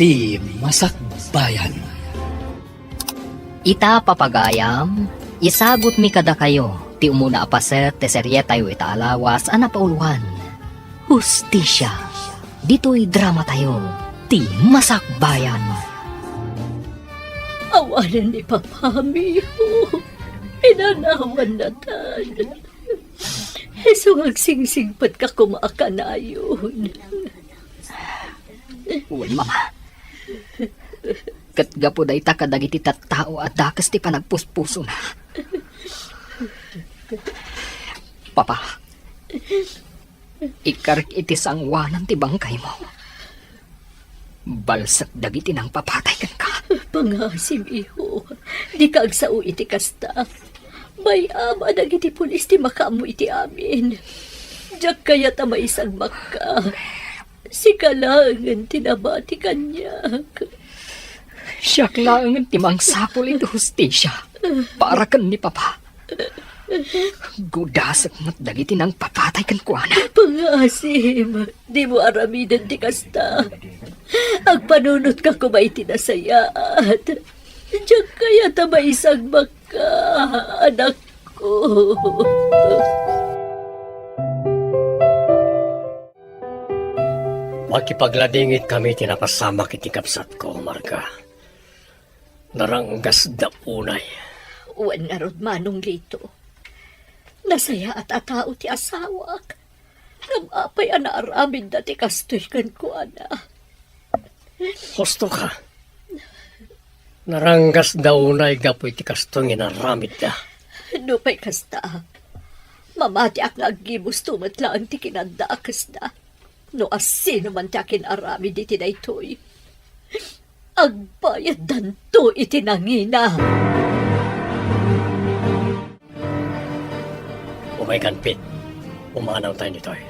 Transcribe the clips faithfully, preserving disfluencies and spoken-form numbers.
Ti Masakbayan. Ita, papagayam, isagutmi kadakayo ti umuna a paset ti serietayo ita a lawas a napauluan, Hustisia. Ditoy dramatayo, Ti Masakbayan. Awanen ni Papa, Miho. Inanawan natan. Isu nga agsingsingpetka koma a kanayon. Wen, Mama. Ket gapu dayta kadagiti tattao a dakes ti panagpuspusona. Papa, ikkarik iti sangoanan ti bangkaymo. Balsek dagiti nangpapatay kenka. Pangaasim, iho. Dika agsao iti kasta. Bay-am a dagiti pulis ti makaammo iti amin. Diak kayat a maisagmakka. Sika laengen ti nabati kaniak. Siak laengen ti mangsapul iti hustisia para ken ni Papa. Gudasek met dagiti nangpapatay kenkuana. Pangaasim, dimo aramiden ti kasta. Agpanunotka koma iti nasayaat. Diak kayat a maisagmakka, anakko. Makipagladingitkami ti napasamak iti kabsatko, Marga. Naranggasda unay. Wen ngarud, Manong Lito. Nasayaat a tao ti asawak. Ngem apay a naaramidda ti kastoy kenkuana? Husto ka. Naranggasda unay gapu iti kastoy nga inaramidda. Nupay kasta, mamatiak nga aggibusto met laeng ti kinadakesda. No asino man ti akin-aramid iti daytoy, agbayaddanto iti nangina. Umaykan, Pete. Pumanawtayo ditoy.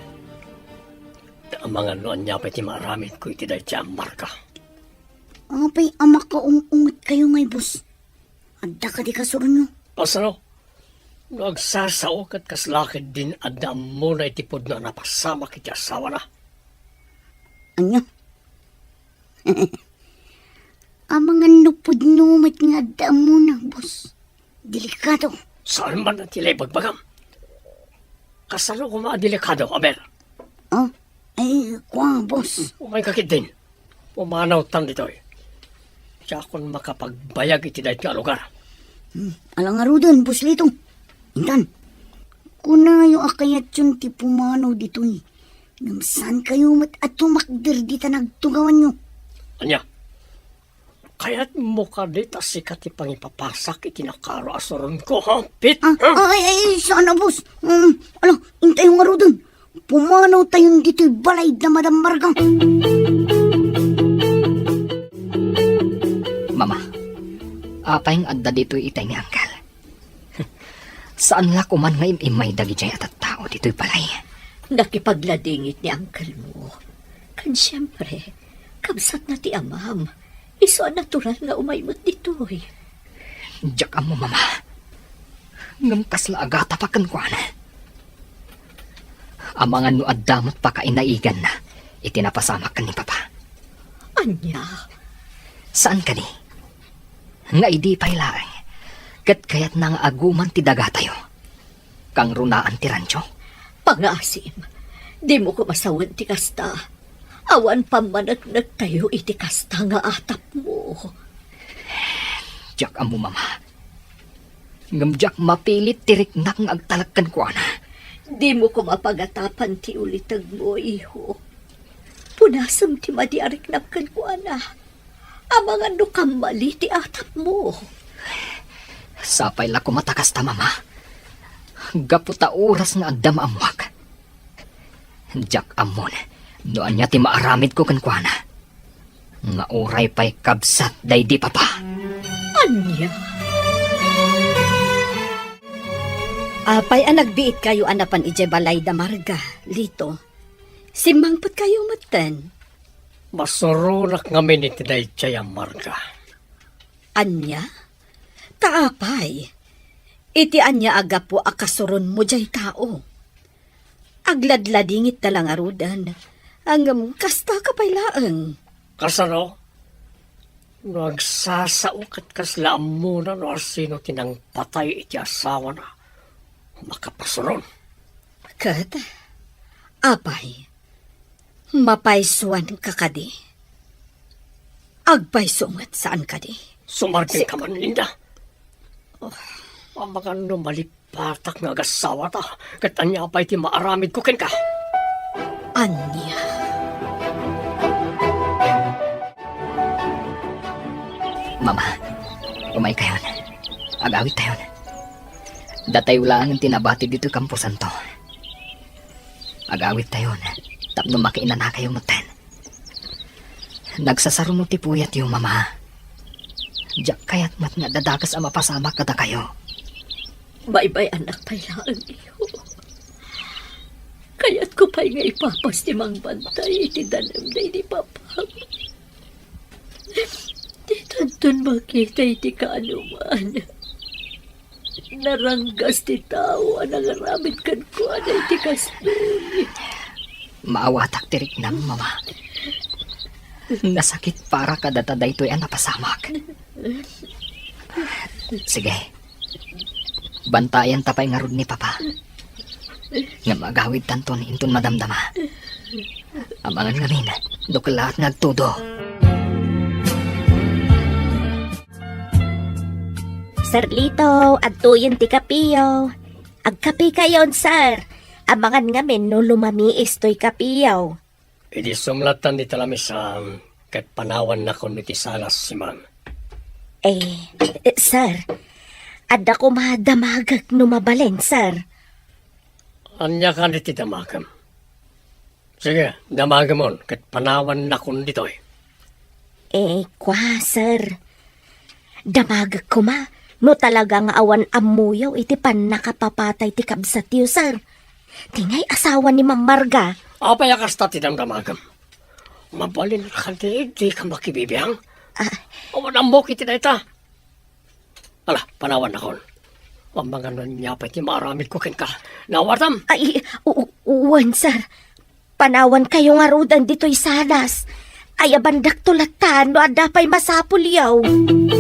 Amangan no ania pay ti maaramidko iti daytoy a Marga. Apay a makaung-ungetkayo ngay, boss? Adda kadi kasuronyo? Kasano? No agsasao ket kasla ketdin adda ammona iti pudno a napasamak iti asawana. Ania? Amangan no pudno met nga adda ammona, boss. Delikado. Saan man ti ibagbagam? Kasano koma a delikado, aber? Ah, ay, kua, boss. Umayka ketdin. Pumanawtan ditoy. Diakon makapagbayag iti daytoy a lugar. Hmm, ala ngaruden, Boss Lito. Intan, kunayo a kayatyon ti pumanaw ditoy. Ngem saankayo met a tumakder dita nagtugawanyo. Ania? Kayatmo kadi ta sika ti pangipapasak iti nakaro a suronko, ha, Pete? Ah, ha? Ay, ay, ay, saan a, boss. Um, ala, intayo ngaruden. Pumanawtayon ditoy balay da Madam Marga. Mama, apay nga adda ditoy itay ni Uncle? Saan la koman nga im-immay dagidiay a tattao ditoy balay? Nakipagladingit ni Uncle mo. Ken siempre, kabsatna ti amam. Isu a natural nga umay met ditoy. Diak ammo, Mama. Ngem kasla agatapak kenkuana. Amangan no adda met pakainaiganna iti napasamak ken ni Papa. Ania? Saan kadi? Nga idi pay laeng, ket kayatna nga aguman ti dagatayo. Kangrunaan ti rancho. Pangaasim, dimo koma sawen ti kasta. Awan pammaneknektayo iti kasta nga atapmo. Diak ammo, Mama. Ngem diak mapilit ti riknak nga agtalek kenkuana. Dimo koma pagatapan ti ulitegmo, iho. Punasem ti madi a riknak kenkuana. Amangan no kammali ti atapmo. Sapay la koma ta kasta, Mama. Gapu ta oras nga adda maammoak. Diak ammon no ania ti maaramidko kenkuana. Nga uray pay kabsat daydi Papa. Ania? Apay a nagbiitkayo a napan idiay balay da Marga, Lito? Simmangpetkayo metten. Masuronak ngamin iti daydiay a Marga. Ania? Ta apay? Iti ania a gapu a kasuronmo diay tao? Agladladingit ta la ngaruden, ngem kasta ka pay laeng. Kasano? No agsasao ket kasla ammona no asino ti nangpatay iti asawana, makapasuron. Ket, apay, mapaysuanka kadi? Agpayso met saan kadi? Sumardengka man, Linda. Oh. Amangan no malipatak nga agasawata, ket ania pay ti maaramidko kenka? Ania? Mama, umaykayon. Agawidtayon. Datayo laengen ti nabati ditoy kamposanto. Agawidtayon tapno makiinanakayo metten. Nagsasaruno ti puyatyo, Mama. Diak kayat met nga adda dakes a mapasamak kadakayo. Baybay-annak pay laeng, iyo. Kayatko pay nga ipapas ti mangbantay iti danem daydi Papa. Ditanton makita iti kaanoman. Naranggas ti tao a nangaramid kenkuana iti kastoy. Maawatak ti riknam, Mama. Nasakit para kadata daytoy a napasamak. Sige. Bantayanta pay ngarud ni Papa. Ngem agawidtanton inton madamdama. Amangan ngamin, no kellaat nga agtudo. Sir Lito, adtoyen ti kapiyo. Agkapikayon, sir. Amangan ngamin no lumamiis toy kapiyo. Idi sumlatan dita lamisaan, ket panawannakon iti salas, Simang. Eh, eh, sir, adda koma damagek no mabalin, sir. Ania kadi ti damagem? Sige, damagemon, ket panawannakon ditoy. Eh, kua, sir. Damagek koma, no talaga nga awan ammoyo iti pannakapapatay ti kabsatyo, sir. Ti ngay asawa ni Ma'am Marga. Apay a kasta ti damdamagem? Mabalin kadi, dika makibibiang? Ah. Awan ammok iti dayta. Ala, panawannakon. Amangan no ania pay ti maaramidko kenka. Naawatam? Ay, u-, u-, wen, sir. Panawankayo ngaruden ditoy salas. Ayabandakto latta no adda pay masapulyo. Hmm.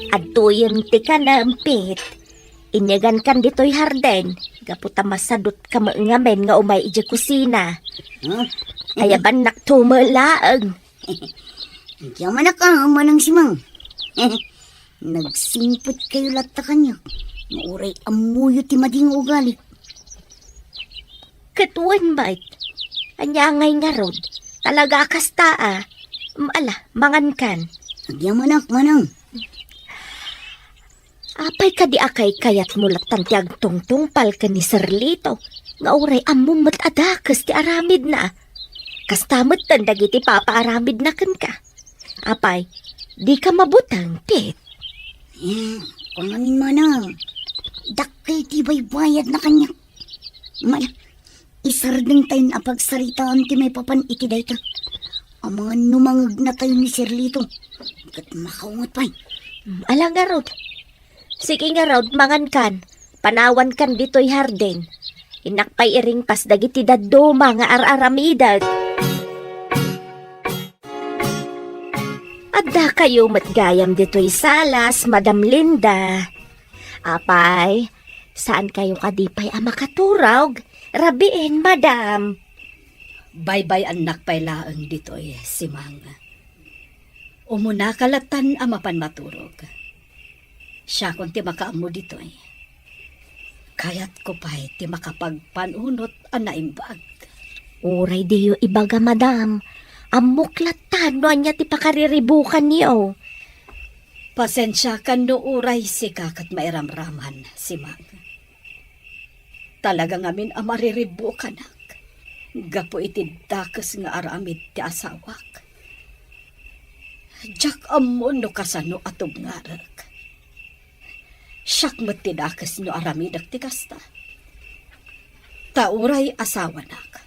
Adtoyen ti kanem, Pit. Inyagankan ditoy hardin, gapu ta masadutka met ngamin nga umay idiay kusina. Huh? Ayabannakto met laeng. Diak manak a, Manang Simang. Nagsingpetkayo latta kaniak, nga uray ammoyo ti madi nga ugali. Ket wen met, ania ngay ngarud? Talaga a kasta a. Mm, ala, mangankan. Agyamanak, Manang. Apay kadi a kaykayatmo lattan ti agtungtungpal ken ni Sir Lito, nga uray ammom met a dakes ti aramidna? Kasta metten dagiti papaaramidna kenka. Apay, dika mabuteng, Pit? Eh, kungamin, Manang, dakkel ti baybayadna kaniak. Mala, isardengtayon a pagsaritaan ti maipapan iti dayta. Amangan no mangegnatayo ni Sir Lito, ket makaunget pay. Mm, ala ngarud. Sige ngarud, mangankan. Panawankan ditoy hardin. Innak pay iringpas dagiti dadduma nga ar-aramidek. Addakayo met gayam ditoy salas, Madam Linda. Apay, saankayo kadi pay a makaturog? Rabiin, Madam. Baybay-annak pay laeng ditoy, Simang. Umunaka lattan a mapan maturog. Siakon ti makaammo ditoy. Kayatko pay ti makapagpanunot a naimbag. Uray diyo ibaga, Madam. Ammok lattan no ania ti pakariribukanyo. Pasensiakan no uray sika ket mairamraman, Simang. Talaga ngamin a mariribukanak gapu iti dakes nga aramid ti asawak. Diak ammo no kasano a tubngarek. Siak met ti dakes no aramidek ti kasta. Ta uray asawanak,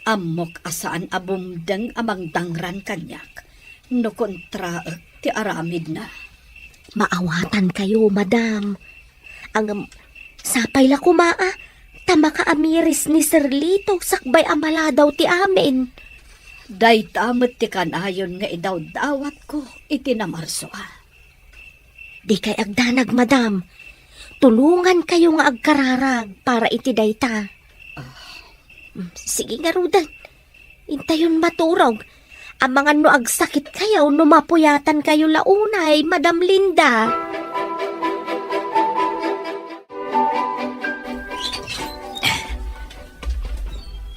ammok a saan a bumdeng a mangdangran kaniak no kontraek ti aramidna. Maawatankayo, Madam. Ngem, sapay la koma a, ta makaamiris ni Sir Lito sakbay a maladaw ti amin. Dayta met ti kanayon nga idawdawatko iti namarsoan. Dikay agdanag, madam. Tulongankayo nga agkararag para iti dayta. Ah. Mm, sige ngaruden. Intayon maturog. Amangan no agsakitkayo no mapuyatankayo la unay, Madam Linda.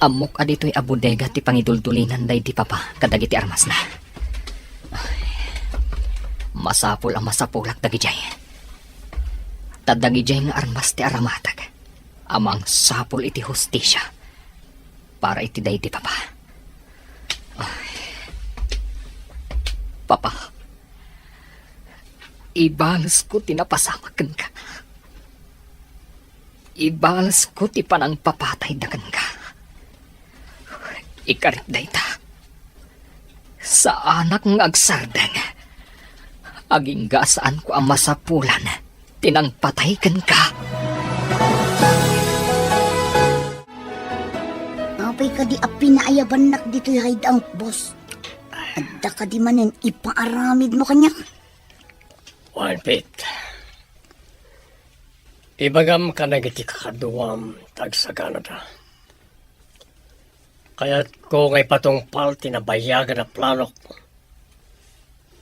Ammok a ditoy a bodega ti pangiduldulinan daydi papa kadagiti armasna. Masapul a masapulak dagidiay. Ta dagidiay nga armas ti aramatag a mangsapul iti hustisia para iti daydi papa. Ay. Papa, ibalesko ti napasamak kenka. Ibalesko ti panangpapatayda kenka. Ikarik dayta. Saanak nga agsardeng. Agingga a saanko a masapulan ti nangpatay kenka. Apay kadi a pinaayabannak ditoy hideout, boss? Adda kadi manen ipaaramidmo kaniak? Wen, Pete. Ibagam kadagiti kakaduam ta agsaganada. Kayatko nga ipatungpal ti nabayagan a planok.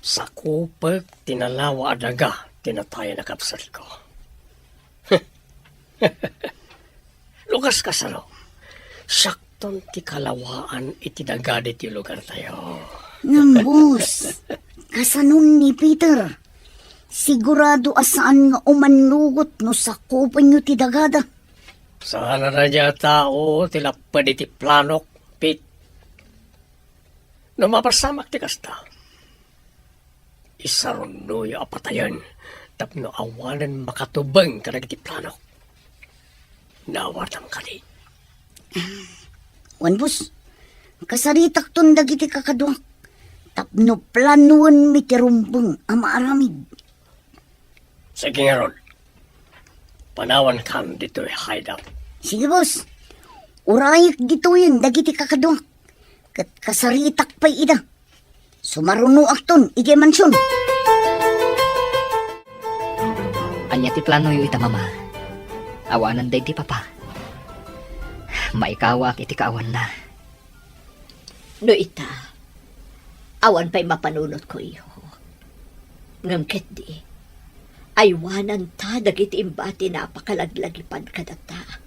Sakupek ti nalawa a daga ti natayen a kabsatko. Lukas kasano? Siakton ti kalawaan iti daga ditoy lugartayo. Ngem, boss, kasanon ni Peter? Sigurado a saan nga umannugot no sakupenyo ti dagada. Saan a daydiay a tao ti lapped iti planok, Pete. No mapasamak ti kasta, isarunnoyo a patayen tapno awanen makatubeng kadagiti planok. Naawatam kadi? Wen, boss, kasaritakton dagiti kakaduak tapno planoenmi ti rumbeng a maaramid. Sige ngarud, panawankan ditoy hideout. Sige, boss. Urayek ditoyen dagiti kakaduak. Ket kasaritak pay ida. Sumarunoakton idiay mansion. Ania ti planoyo ita, Mama? Awanen daydi Papa. Maikawaak iti kaawanna. No ita, awan pay mapanunotko, iho. Ngem ketdi, aywananta dagiti imbati a napakalaglagipan kadatta.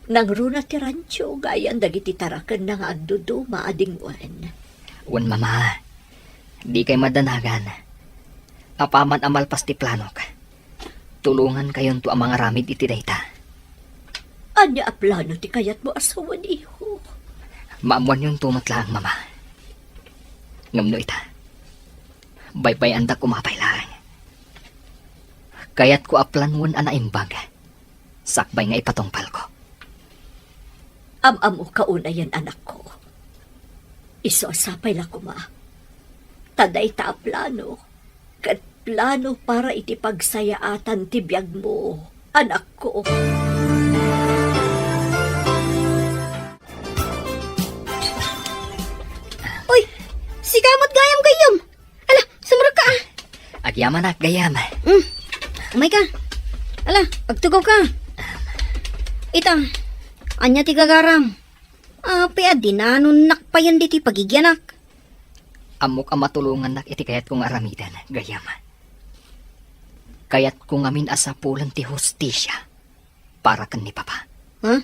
Nangruna ti rancho gayan dagiti tarakenna nga agduduma a dingwen. Wen, Mama, dikay madanagan. Apaman a malpas ti planok, tulongankayonto a mangaramid iti dayta. Ania a plano ti kayatmo a sawen, iho? Maammoanyonto met laeng, Mama. Ngem no ita, baybay-andak koma pay laeng. Kayatko a planoen a naimbag sakbay nga ipatungpalko. Am-ammoka unayen, anakko. Isu a sapay la koma ta dayta a plano ket plano para iti pagsayaatan ti biagmo, anakko. Uy, sika met gayam gayyem. Ala, sumrekka, ah. Agyamanak, gayyem. Mm. Umayka. Ala, agtugawka. Ita, ania ti gagaram? Apay a dinanonnak payen ditoy pagigianak? Ammok a matulongannak iti kayatko nga aramiden, gayyem. Kayatko ngamin a sapulen ti hustisia para ken ni Papa. Ha?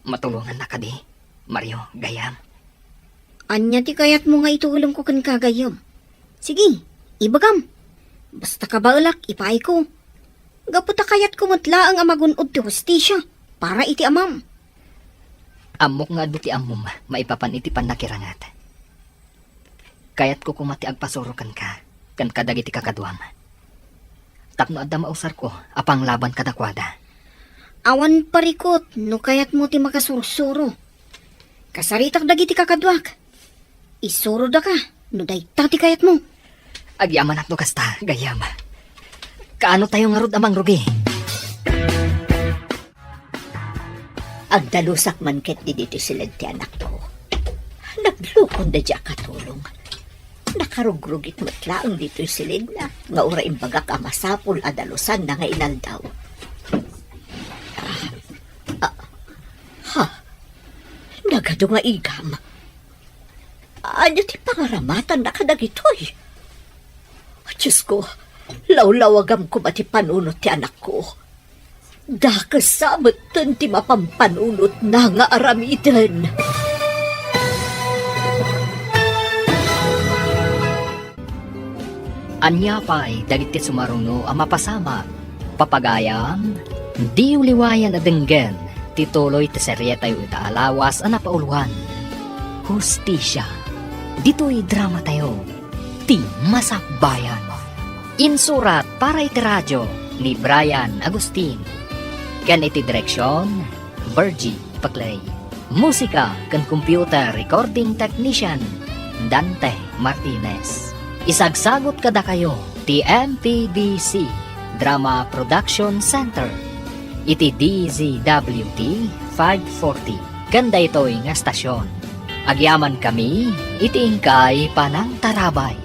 Matulongannak kadi, Mario, gayyem? Ania ti kayatmo nga itulongko kenka, gayyem? Sige, ibagam. Basta kabaelak, ipaayko. Gapu ta kayatko met laeng a magun-od ti hustisia para iti amam. Ammok nga adu ti ammom maipapan iti pannakiranget. Kayatko koma ti agpasuro kenka ken kadagiti kakaduam tapno adda mausarko a panglaban kadakuada. Awan parikut no kayatmo ti makasursuro. Kasaritak dagiti kakaduak. Isurodaka no dayta ti kayatmo. Agyamanak no kasta, gayyem. Kaano tayo ngarud a mangrugi? Agdalusak man ketdi ditoy siled ti anakko. Naglukon daydi a katulong. Nakarugrugit met laeng ditoy silidna, nga uray imbagak a masapul a dalusanna nga inaldaw. Ah, ah, ha? Nagadu nga igam. Ania ti pangaramatanna kadagitoy? Diosko, lawlawagam koma ti panunot ti anakko. Dakes sa metten ti mapampanunotna nga aramiden. Ania pay dagiti sumaruno a mapasamak? Papagayam, diyo liwayan a denggen ti tuloy ti serietayo ita a lawas a napauluan, Hustisia. Ditoy dramatayo, Ti Masakbayan. Insurat para iti radio ni Brian Agustin. Ken iti direksion, Virgie Paclay. Musika ken computer recording technician, Dante Martinez. Isagsagut kadakayo ti M P B C Drama Production Center iti D Z W T five forty ken daytoy nga estasion. Agyamankami iti inkay panangtarabay.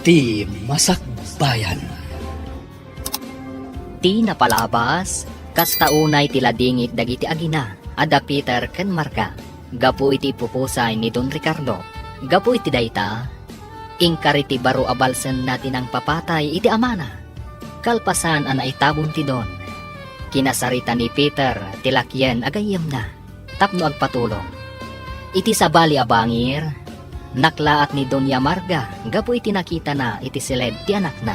Ti Masakbayan. Ti napalabas, kasta unay ti ladingit dagiti agina a da Peter ken Marga gapu iti ipupusay ni Don Ricardo. Gapu iti dayta, inkari ti baro a balsenna ti nangpapatay iti amana. Kalpasan a naitabon ti Don, kinasarita ni Peter ti lakien a gayyemna tapno agpatulong. Iti sabali a bangir, naklaat ni Doña Marga gapu iti nakitana iti siled ti anakna.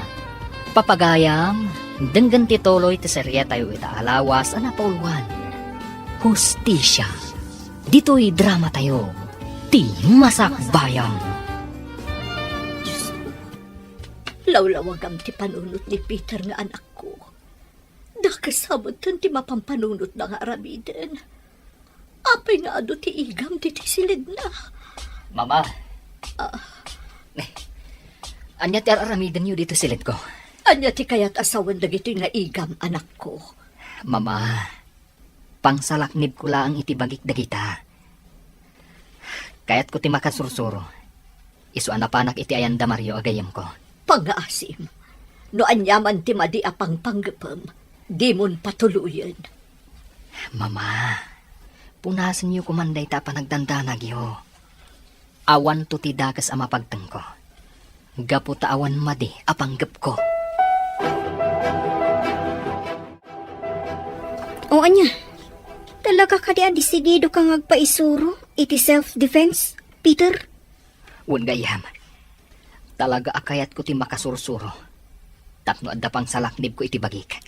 Papagayam, denggen ti tuloy ti serietayo ita a lawas a napauluan, Hustisia. Ditoy dramatayo, Ti Masakbayan. Diosko, lawlawagam ti panunot ni Peter nga anakko. Dakes sa metten ti mapampanunotna nga aramiden. Apay nga adu ti igam ditoy silidna? Mama. Ah. Eh, ania ti ar-aramidenyo ditoy silidko? Ania ti kayat a sawen dagitoy nga igam, anakko? Mama, pangsalaknibko laeng iti bagik dagita. Kayatko ti makasursuro. Isu a napanak iti ayan da Mario a gayyemko. Pangngaasim. No aniaman ti madi a pangpanggepem, dimon patuloyen. Mama, punasenyo koman dayta a panagdandanagyo. Awanto ti dakes a mapagtengko, gapu ta awan madi a panggepko. O ania, talaga kadi a desididoka nga agpaisuro iti self-defense, Peter? Wen gayyem, talaga a kayatko ti makasursuro tapno adda pangsalaknibko iti bagik.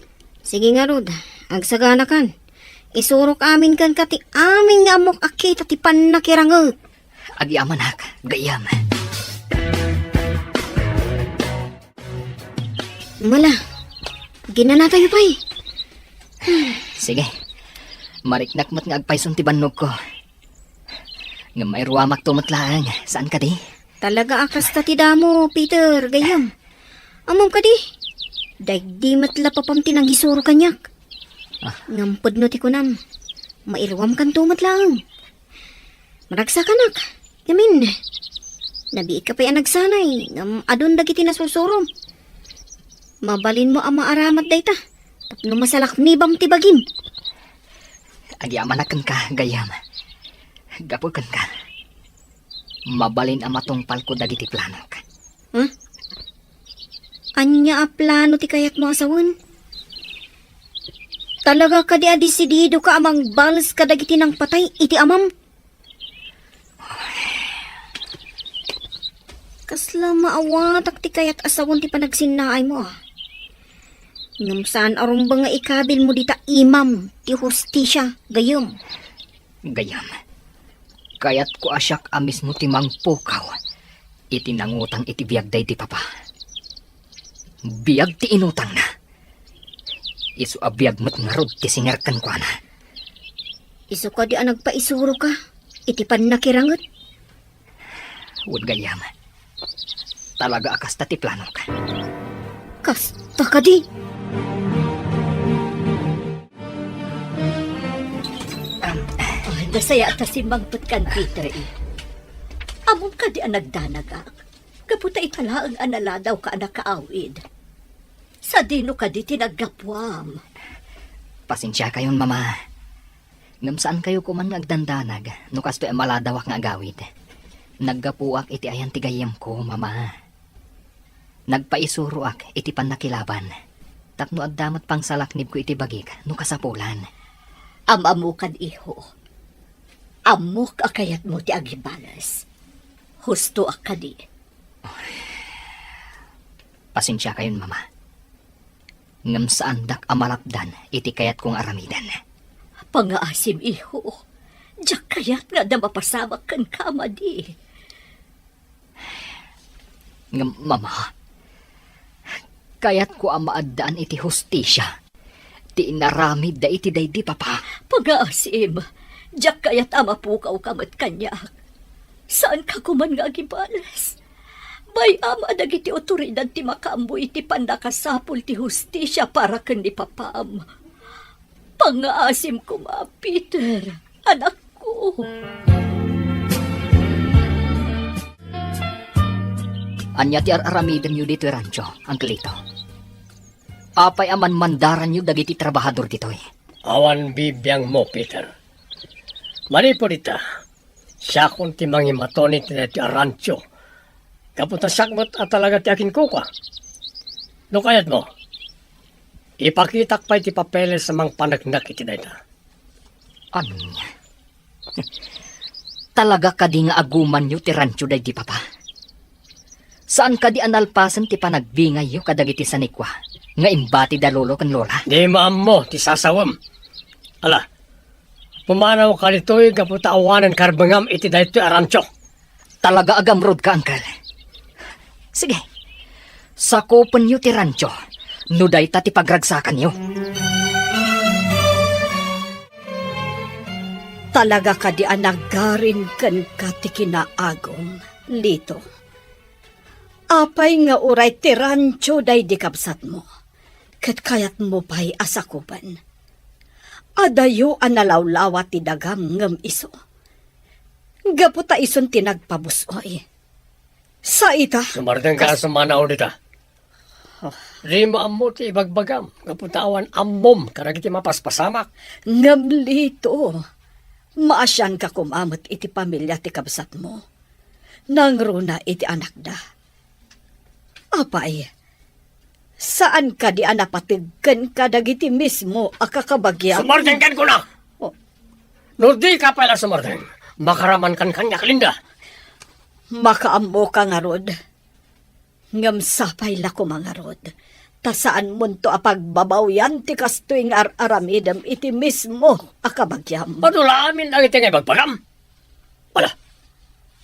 Sige ngarud, agsaganakan. Isurok amin kenka ti amin nga ammok a kita ti pannakiranget. Agyamanak, gayyem. Mala, ginanatayo pay. Sige, mariknak met nga agpayson ti bannogko. Ngem mairuamakto met laeng, saan kadi? Talaga a kasta ti damo, Peter, gayyem. Ammom kadi? Daydi met la papam ti nangisuro kaniak. Ah. Ngem pudno ti kunam, mairuamkanto met laeng. Maragsakanak, ngamin. Nabiitka pay a nagsanay, ngem adun dagiti nasursurom. Mabalinmo a maaramat dayta, tapno masalaknibam ti bagim. Agyamanak kenka, gayyem. Gapu kenka, mabalin a matungpalko dagiti planok. Huh? Ania a plano ti kayatmo a sawen? Talaga kadi a desididoka a mangbales kadagiti nangpatay iti amam? Kasla maawatak ti kayat a sawen ti panagsinnaaymo, a. Ngem saan a rumbeng nga ikabilmo dita imam ti hustisia, gayyem. Gayyem, kayatko a siak a mismo ti mangpukaw iti nangutang iti biag daydi papa. Biag ti inutangna. Isu a biag met ngarud ti singer kenkuana. Isu kadi a nagpaisuroka iti pannakiranget? Wen gayyem, talaga a kasta ti planok. Kasta kadi? Am, Nasayaat a simmangpet kan Peter, iho. Ammom kadi a nagdanagak? Gapu ta ita laeng a naladawka a nakaawid. Sadino kadi ti naggapuam? Pasensiakayon, Mama. Ngem saankayo koman nga agdandanag no kastoy a maladawak nga agawid. Naggapuak iti ayan ti gayyemko, Mama. Nagpaisuroak iti pannakilaban tapno adda met pangsalaknibko iti bagik no kasapulan. Am-ammokan, iho. Ammok a kayatmo ti agibales. Hustoak kadi? Pasensiakayon, Mama. Ngem saandak a malapdan iti kayatko nga aramiden. Pangaasim, iho. Diak kayat nga adda mapasamak kenka a madi. Ngem, Mama, kayatko a maaddaan iti hustisia ti inaramidda iti daydi papa. Pangaasim, diak kayat a mapukawka met kaniak. Saanka koman nga agibales. Bay-am a dagiti otoridad ti makaammo iti pannakasapul ti hustisia para ken ni papam. Pangaasim koma, Peter, anakko. Ania ti ar-aramidenyo ditoy rancho, Angkelito? Apay a manmandaranyo dagiti trabahador ditoy? Awan bibiangmo, Peter. Manipud ita, siakon ti mangimaton iti daytoy a rancho. Gapu ta siak met a talaga ti akinkukua. No kayatmo, ipakitak pay ti papeles a mangpaneknek iti dayta. Ania? Talaga kadi nga agumanyo ti rancho daydi papa? Saan kadi a nalpasen ti panagbingayyo kadagiti sanikua nga imbati da lolo ken lola? Di maammo ti sasawem. Ala, pumanawka ditoy gapu ta awanen karbengam iti daytoy a rancho. Talaga a gamrodka, Angkel. Sige, sakupenyo ti rancho no dayta ti pagragsakanyo. Talaga kadi a nagarin kenka ti kinaagum, Lito? Apay nga uray ti rancho daydi kabsatmo, ket kayatmo pay a sakupen? Adayo a nalawlawa ti dagam ngem isu. Gapu ta isun ti nagpabus-oy. Sa ita? Sumardengka a kas- sumanaw dita. Oh. Dimo ammo ti ibagbagam, gapu ta awan ammom kadagiti mapaspasamak. Ngem Lito, maasianka koma met iti pamilia ti kabsatmo. Nangruna iti anakda. Apay, saan kadi a napateg kenka dagiti mismo a kakabagiam? Sumardengkan kuna! Oh. No dika pay la sumardeng, makaramankan kaniak, Linda. Makaammoka ngarud. Ngem sapay la koma ngarud, ta saanmonto a pagbabawian ti kastoy nga ar-aramidem iti mismo a kabagiam. Madula amin dagiti nga ibagbagam. Ala,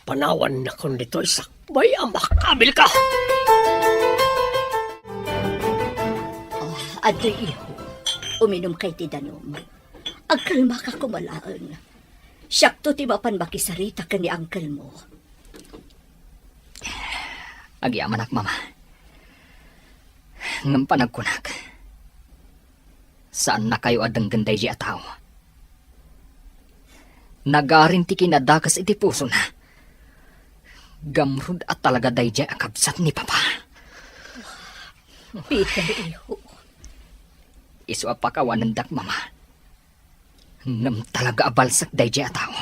panawannakon ditoy sakbay a makabilka. Ah, adtoy, iho. Uminumka iti danum. Agkalmaka koma laeng. Siakto ti mapan makisarita ken ni angkelmo. Agyamanak, Mama. Ngem panagkunak, saannakayo a denggen daydiay a tao. Nagarin ti kinadakes iti pusona. Gamrud a talaga daydiay a kabsat ni Papa. Peter, iho. Isu a pakawanendak, Mama. Ngem talaga a balsek daydiay a tao.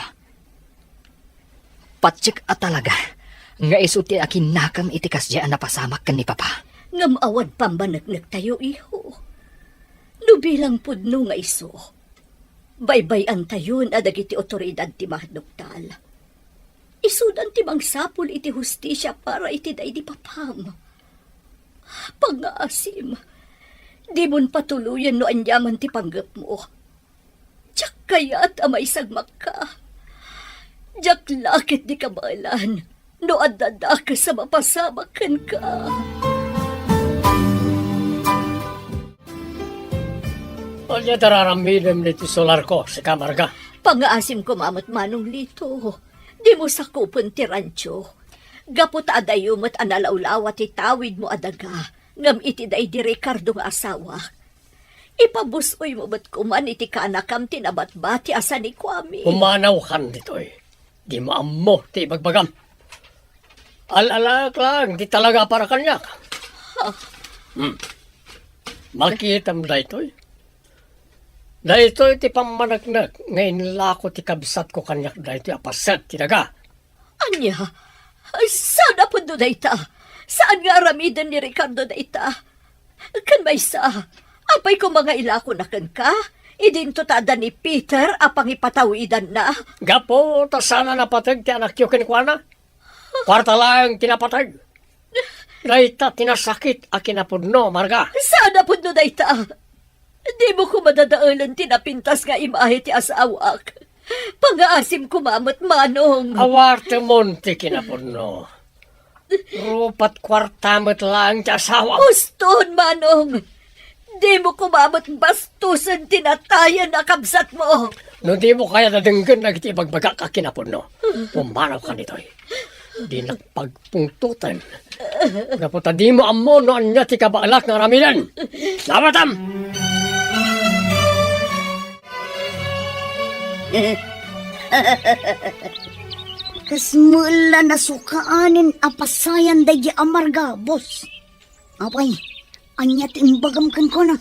Patiek a talaga nga isu ti akinnakem iti kasdiay a napasamak ken ni Papa. Ngem awan pammaneknektayo, iho. No bilang pudno nga isu, baybay-antayon a dagiti otoridad ti maduktal. Isudan ti mangsapul iti hustisia para iti daydi papam. Pangngaasim, dimon patuloyen no aniaman ti panggepmo. Diak kayat a maisagmakka. Diak la ketdi kabaelan no adda dakes a mapasamak kenka. Ania ti ar-aramidem iti solarko, sika, Marga? Pangngaasim koma met, Manong Lito. Dimo sakupen ti rancho. Gapu ta adayo met a nalawlawa ti tawidmo a daga, ngem iti daydi Ricardo nga asawak. Ipabus-oymo met koman iti kanakam ti nabatbati a sanikuami. Pumanawkan ditoy. Dimo ammo ti ibagbagam. Al-alaek laeng ti talaga a para kaniak. Ha? Hmm. Makitam daytoy. Daytoy ti pammaneknek nga inlako ti kabsatko kaniak daytoy a paset ti daga. Ania? Saan a pudno dayta? Saan nga aramiden ni Ricardo dayta? Ken maysa, apay koma nga ilakona kenka? Idinto ta adda ni Peter a pangipatawidanna. Gapu ta saan a napateg ti anakyo kenkuana. Kuarta laeng ti napateg. Dayta ti nasakit a kinapudno, Marga. Saan a pudno dayta? Dimo koma dadaelen ti napintas nga imahe ti asawak. Pangaasim koma met, Manong. Awartemon ti kinapudno. Rupat kuarta met laeng ti asawa. Uston, Manong. Dimo koma met bastusen ti natayen a kabsatmo. No dimo kayat a denggen dagiti ibagbagak a kinapudno, pumanawkan ditoy. Dinak pagpungtoten. Gapu ta dimo ammo no ania ti kabaelak nga aramiden. Nawatam! Kasmo la nasukaanen a pasayan daydi a Marga, boss. Apay, ania ti imbagam kenkuana?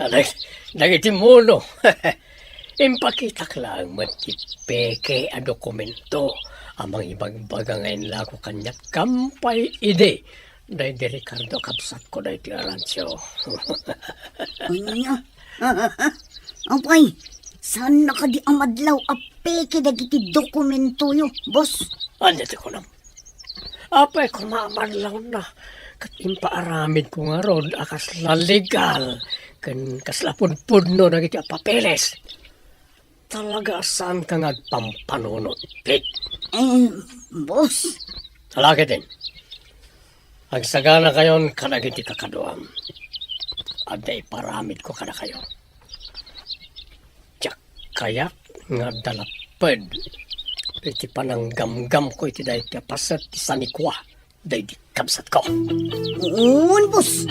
Anak, dagiti muno. Impakitak laeng met ti peke a dokumento a mangibagbaga nga inlako kaniak gampay idi daydi Ricardo a kabsatko daytoy a rancho. Ania? Apay, saan na kadi a madlaw a peke dagiti dokumentoyo, boss? Ania ti kunam? Apay koma a madlawna ket impaaramidko ngarud a kasla legal ken kasla pudpudno dagiti a papeles. Talaga a saanka nga agpampanunot, Pete. Eh, boss. Ala ketdin. Agsaganakayon kadagiti kakaduam. Adda iparamidko kadakayo. Diak kayat nga adda lapped iti pananggamgamko iti daytoy a paset ti sanikua daydi kabsatko. Wen, boss.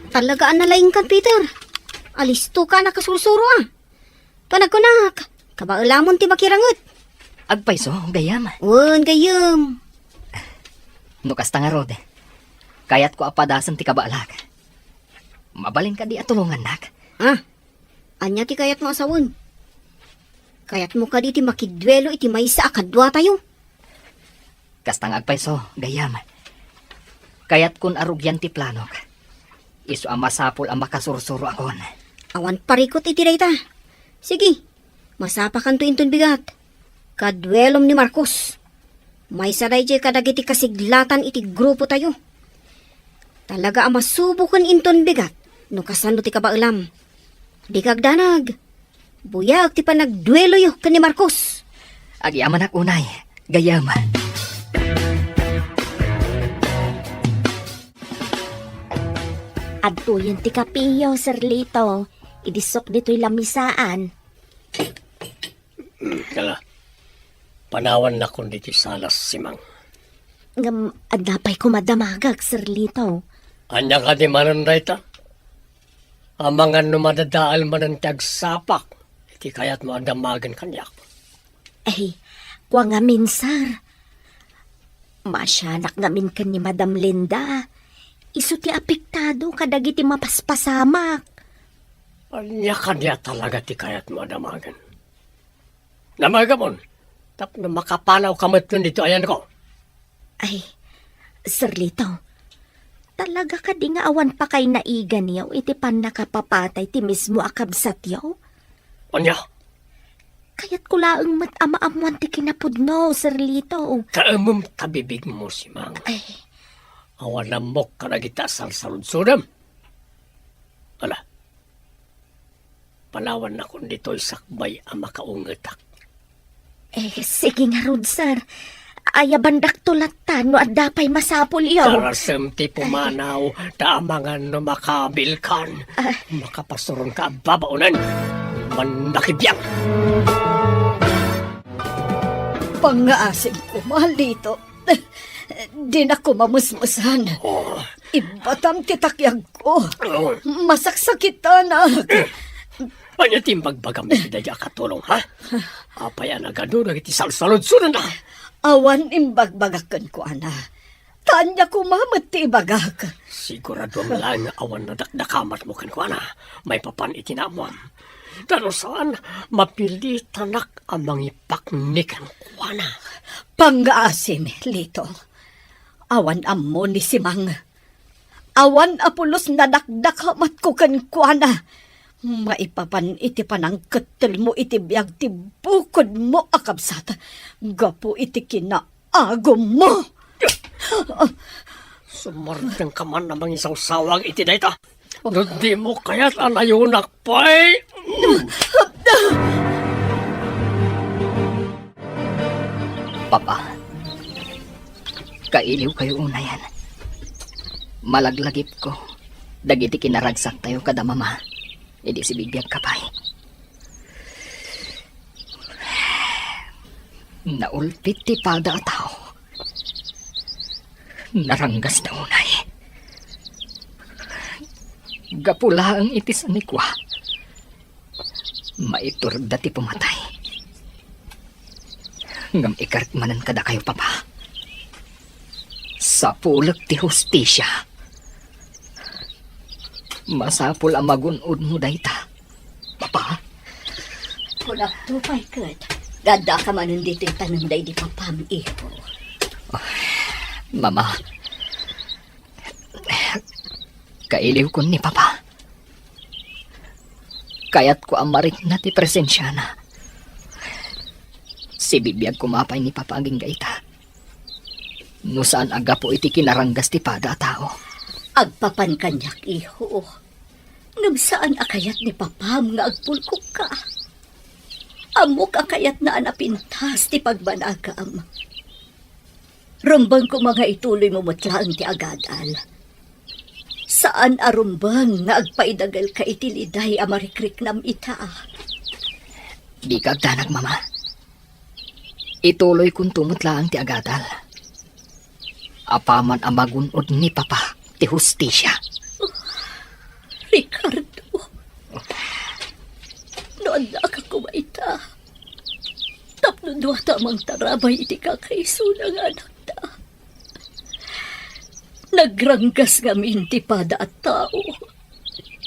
Talaga a nalaingkan, Peter. Alistoka a nakasursuro, a. Panagkunak, kabaelamon ti makiranget. Agpayso, gayyem. Wen, gayyem. No kasta ngarud, kayatko a padasen ti kabaelak. Mabalin kadi a tulongannak? Ah, ania ti kayatmo a sawen? Kayatmo kadi ti makiduelo iti maysa a kaduatayo? Kasta nga agpayso, gayyem. Kayatkon a rugian ti planok. Isu a masapul a makasursuroakon. Awan parikut iti dayta. Sige, masapakanto inton bigat. Kaduelom ni Marcos. Maysa daydiay kadagiti kasiglatan iti grupotayo. Talaga a masuboken inton bigat no kasano ti kabaelam. Dika agdanag. Buyaek ti panagdueloyo ken ni Marcos. Agyamanak unay, gayyem. Adtoyen ti kapeyo, Sir Lito. Idisok ditoy lamisaan. Kala, panawannakon ditoy salas, Simang. Ngem, adda pay koma damagak, Sir Lito. Ania kadi manen dayta? Amangan no madadael manen ti agsapak iti kayatmo a damagen kaniak. Ay, kua ngamin, sir. Maasianak ngamin ken ni Madam Linda. Isu ti apektado kadagiti mapaspasamak. Ania kadi a talaga ti kayatmo a damagen? Damagamon, tapno makapanawka metten ditoy ayanko. Ay, Sir Lito, talaga kadi nga awan pakaynaiganyo iti pannakapapatay ti mismo a kabsatyo? Ania? Kayatko laeng met a maammoan ti kinapudno, Sir Lito. Kaemem ta bibigmo, Simang. Ay. Awan ammok kadagita a sarsarudsodem. Ala, panawannakon ditoy sakbay a makaungetak. Eh, sige ngarud, sir. Ayabandakto latta no adda pay masapulyo. Darasem ti pumanaw, ta amangan no makabilkan. Ah. Makapasuronka a babaonen. Mannakibiang. Pangngaasim koma, Lito. Dinak koma mesmesan. Oh. Ibbatam ti takyagko. Oh. Masaksakitanak. Ania ti imbagbagam iti daydi a katulong, ha? Apay a nagadu dagiti salsaludsodanna? Awan imbagbagak kenkuana. Ta ania koma met ti ibagak? Siguraduam laeng nga awan nadakdakamatmo kenkuana maipapan iti naammoam. Ta no saan, mapilitanak a mangipakni kenkuana. Pangngaasimi, Lito. Awan ammo ni Simang. Awan a pulos nadakdakamatko kenkuana. Maipapan iti panangkettelmo iti biag ti bukodmo a kabsat gapu iti kinaagummo. Sumartengka man a mangisawsawag iti dayta. No dimo kayat a nayonak pay. Papa, kailiwkayo unayen. Malaglagipko dagiti kinaragsaktayo kada mama idi sibibiagka pay. Naulpit ti pada a tao. Naranggasda unay. Gapu laeng iti sanikua, maiturda ti pumatay. Ngem ikarek manen kadakayo, Papa. Sapulek ti hustisia. Masapul a magun-odmo dayta, Papa. Kunakto pay ket, nga addaka manen ditoy tanem daydi papam, iho. Mama, kailiwkon ni Papa. Kayatko a marikna ti presensiana. Sibibiag koma pay ni Papa agingga ita. No saan a gapu iti kinaranggas ti pada a tao. Agpapan kaniak, iho. Ngem saan a kayat ni Papam nga agpulkokka. Ammok a kayatna a napintas ti pagbanagam. Rumbeng koma nga ituloymo met laeng ti agadal. Saan a rumbeng nga agpaidagelka iti liday a marikriknam ita. Dika agdanag, Mama. Ituloykonto met laeng ti agadal. Apaman a magun-od ni Papa ti hustisia. Ricardo, no addaka koma ita, tapno duata a mangtarabay iti kakaisuna nga anakta. Nagranggas ngamin ti pada a tao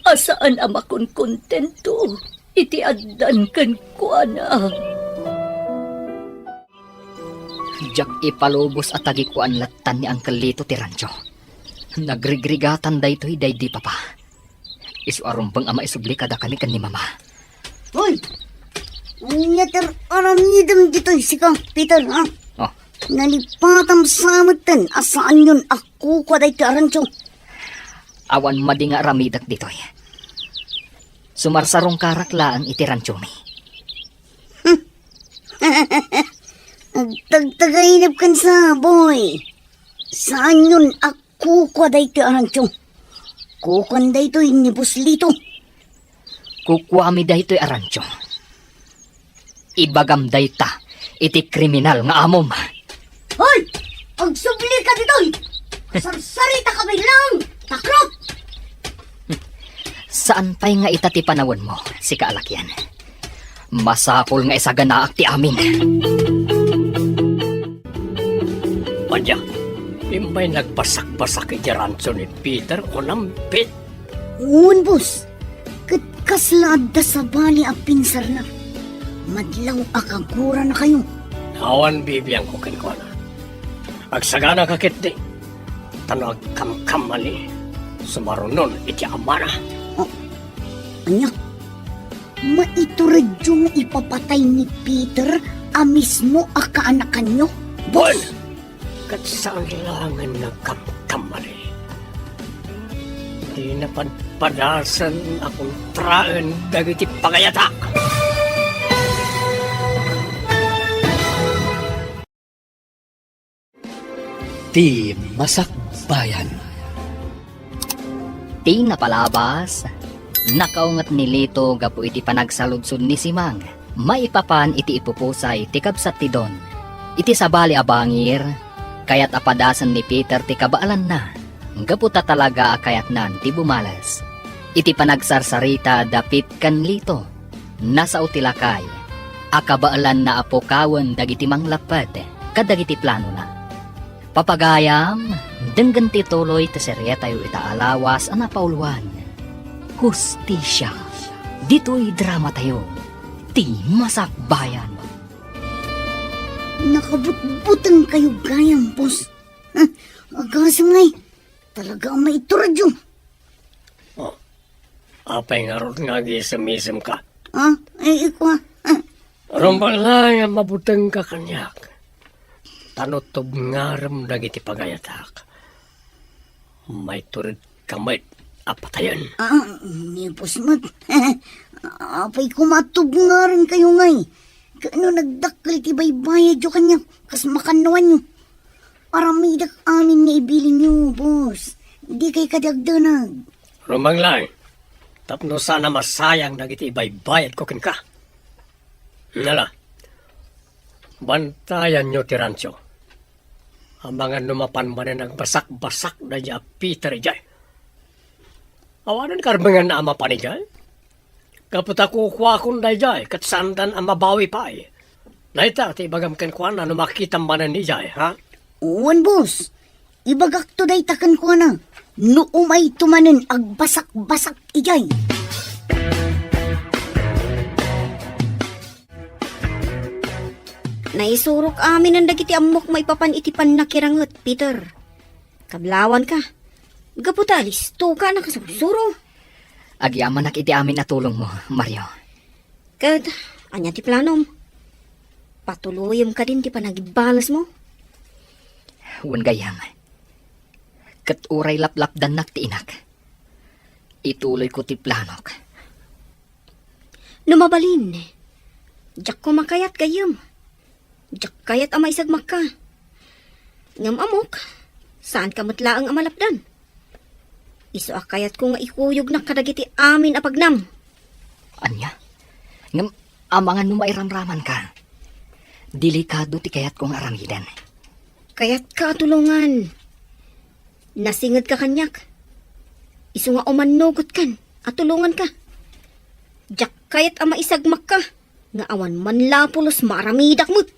a saan a makonkontento iti addan kenkuana. Diak ipalubos a tagikuan lattan ni Uncle Lito ti rancho. Nagrigrigatan daytoy daydi Papa. Isu a rumbeng a maisubli kadakami ken ni Mama. Hoy! Ania ti aramidem ditoy sika, Peter, ha? Oh. Nalipatam sa metten a saanyon a kukua daytoy a rancho. Awan madi nga aramidek ditoy. Sumarsarungkarak laeng iti ranchomi. Agtagtagainep ken sa, boy. Saanyon a kukua daytoy a rancho. Kukuan daytoy ni Boss Lito. Kukuami daytoy a rancho. Ibagam dayta iti kriminal nga amom. Hoy! Agsubli ka ditoy! Sarsarita ka bilang! Takrot! Saan pay nga ita ti panawenmo, sika a lakian. Masapul nga isaganaak ti amin. Ania, imbay nagbasak-basak iti rancho ni Peter, kunam, Pete? Wen, boss. Ket kasla adda sabali a pinsarna. Madlaw a kaguranakayo. Awan bibiangko kenkuana. Agsaganaka ketdi. Ta no agkamkamali, sumarunon iti amana. Oh, ania? Maituredyo nga ipapatay ni Peter a mismo a kaanakanyo? Bon! Ket saan laengen nga agkamkamali. Dina padpadasen a kontraen dagiti pagayatak. Ti Masakbayan. Ti napalabas, nakaunget ni Lito gapu iti panagsaludsod ni Simang maipapan iti ipupusay ti kabsat ti Don. Iti sabali a bangir, Kayat a padasen ni Peter ti kabaelanna, gapu ta talaga a kayatnan ti bumales. Iti panagsarsarita da Pete ken Lito, nasao ti lakay a kabaelanna a pukawen dagiti manglapped kadagiti planona. Papagayam, denggen ti tuloy ti serietayo ita a lawas a napauluan, Hustisia. Ditoy dramatayo, ti Masakbayan. Nakabutbuteng kayo gayam, boss. Huh, agasem ngay. Talaga a maituradyo. Oh, apay ngarud nga agisem-isem ka? Ah, ay, ikwa. Huh. Rumbeng laeng a mabuteng ka kaniak. Ta no tubngarem dagiti pagayatak, maitured ka met a patayen. Ah, ni boss met. Apay koma a tubngarem kayo ngay. Ket no nagdakkel ti baybayadyo kaniak, kas makannuanyo. Aramidek amin nga ibilinyo, boss. Di kay kadagdanag. Rumbeng laeng, tapno saan a masayang dagiti ibaybayadko kenka. Nala, bantayanyo ti rancho. Amangan no mapan manen agbasakbasak daydiay a Peter idiay. Awanen karbenganna a mapan idiay. Gapu ta kukuakon daydiay, ket saandan a mabawi pay. Dayta ti ibagam kenkuana no makitam manen idiay, ha? Wen, boss. Ibagakto dayta kenkuana. No umayto manen agbasakbasak idiay. Naisurok aminen dagiti ammok maipapan iti pannakiranget, Peter. Kablawanka. Gapu ta alistoka a nakasursuro. Agyamanak iti amin a tulongmo, Mario. Ket, ania ti planom? Patuloyem kadin ti panagibbalesmo? Wen gayyem. Ket uray laplapdannak ti inak, ituloyko ti planok. No mabalin, diak koma kayat gayyem. Diak kayat a maisagmakka. Ngem ammok, saanka met laeng a malapdan. Isu a kayatko nga ikuyognak kadagiti amin a pagnam. Ania? Ngem amangan no mairamramanka. Delikado ti kayatko nga aramiden. Kayatka a tulongan. Nasingedka kaniak. Isu nga umannogotkan a tulonganka. Diak kayat a maisagmakka nga awan man la a pulos maaramidak met.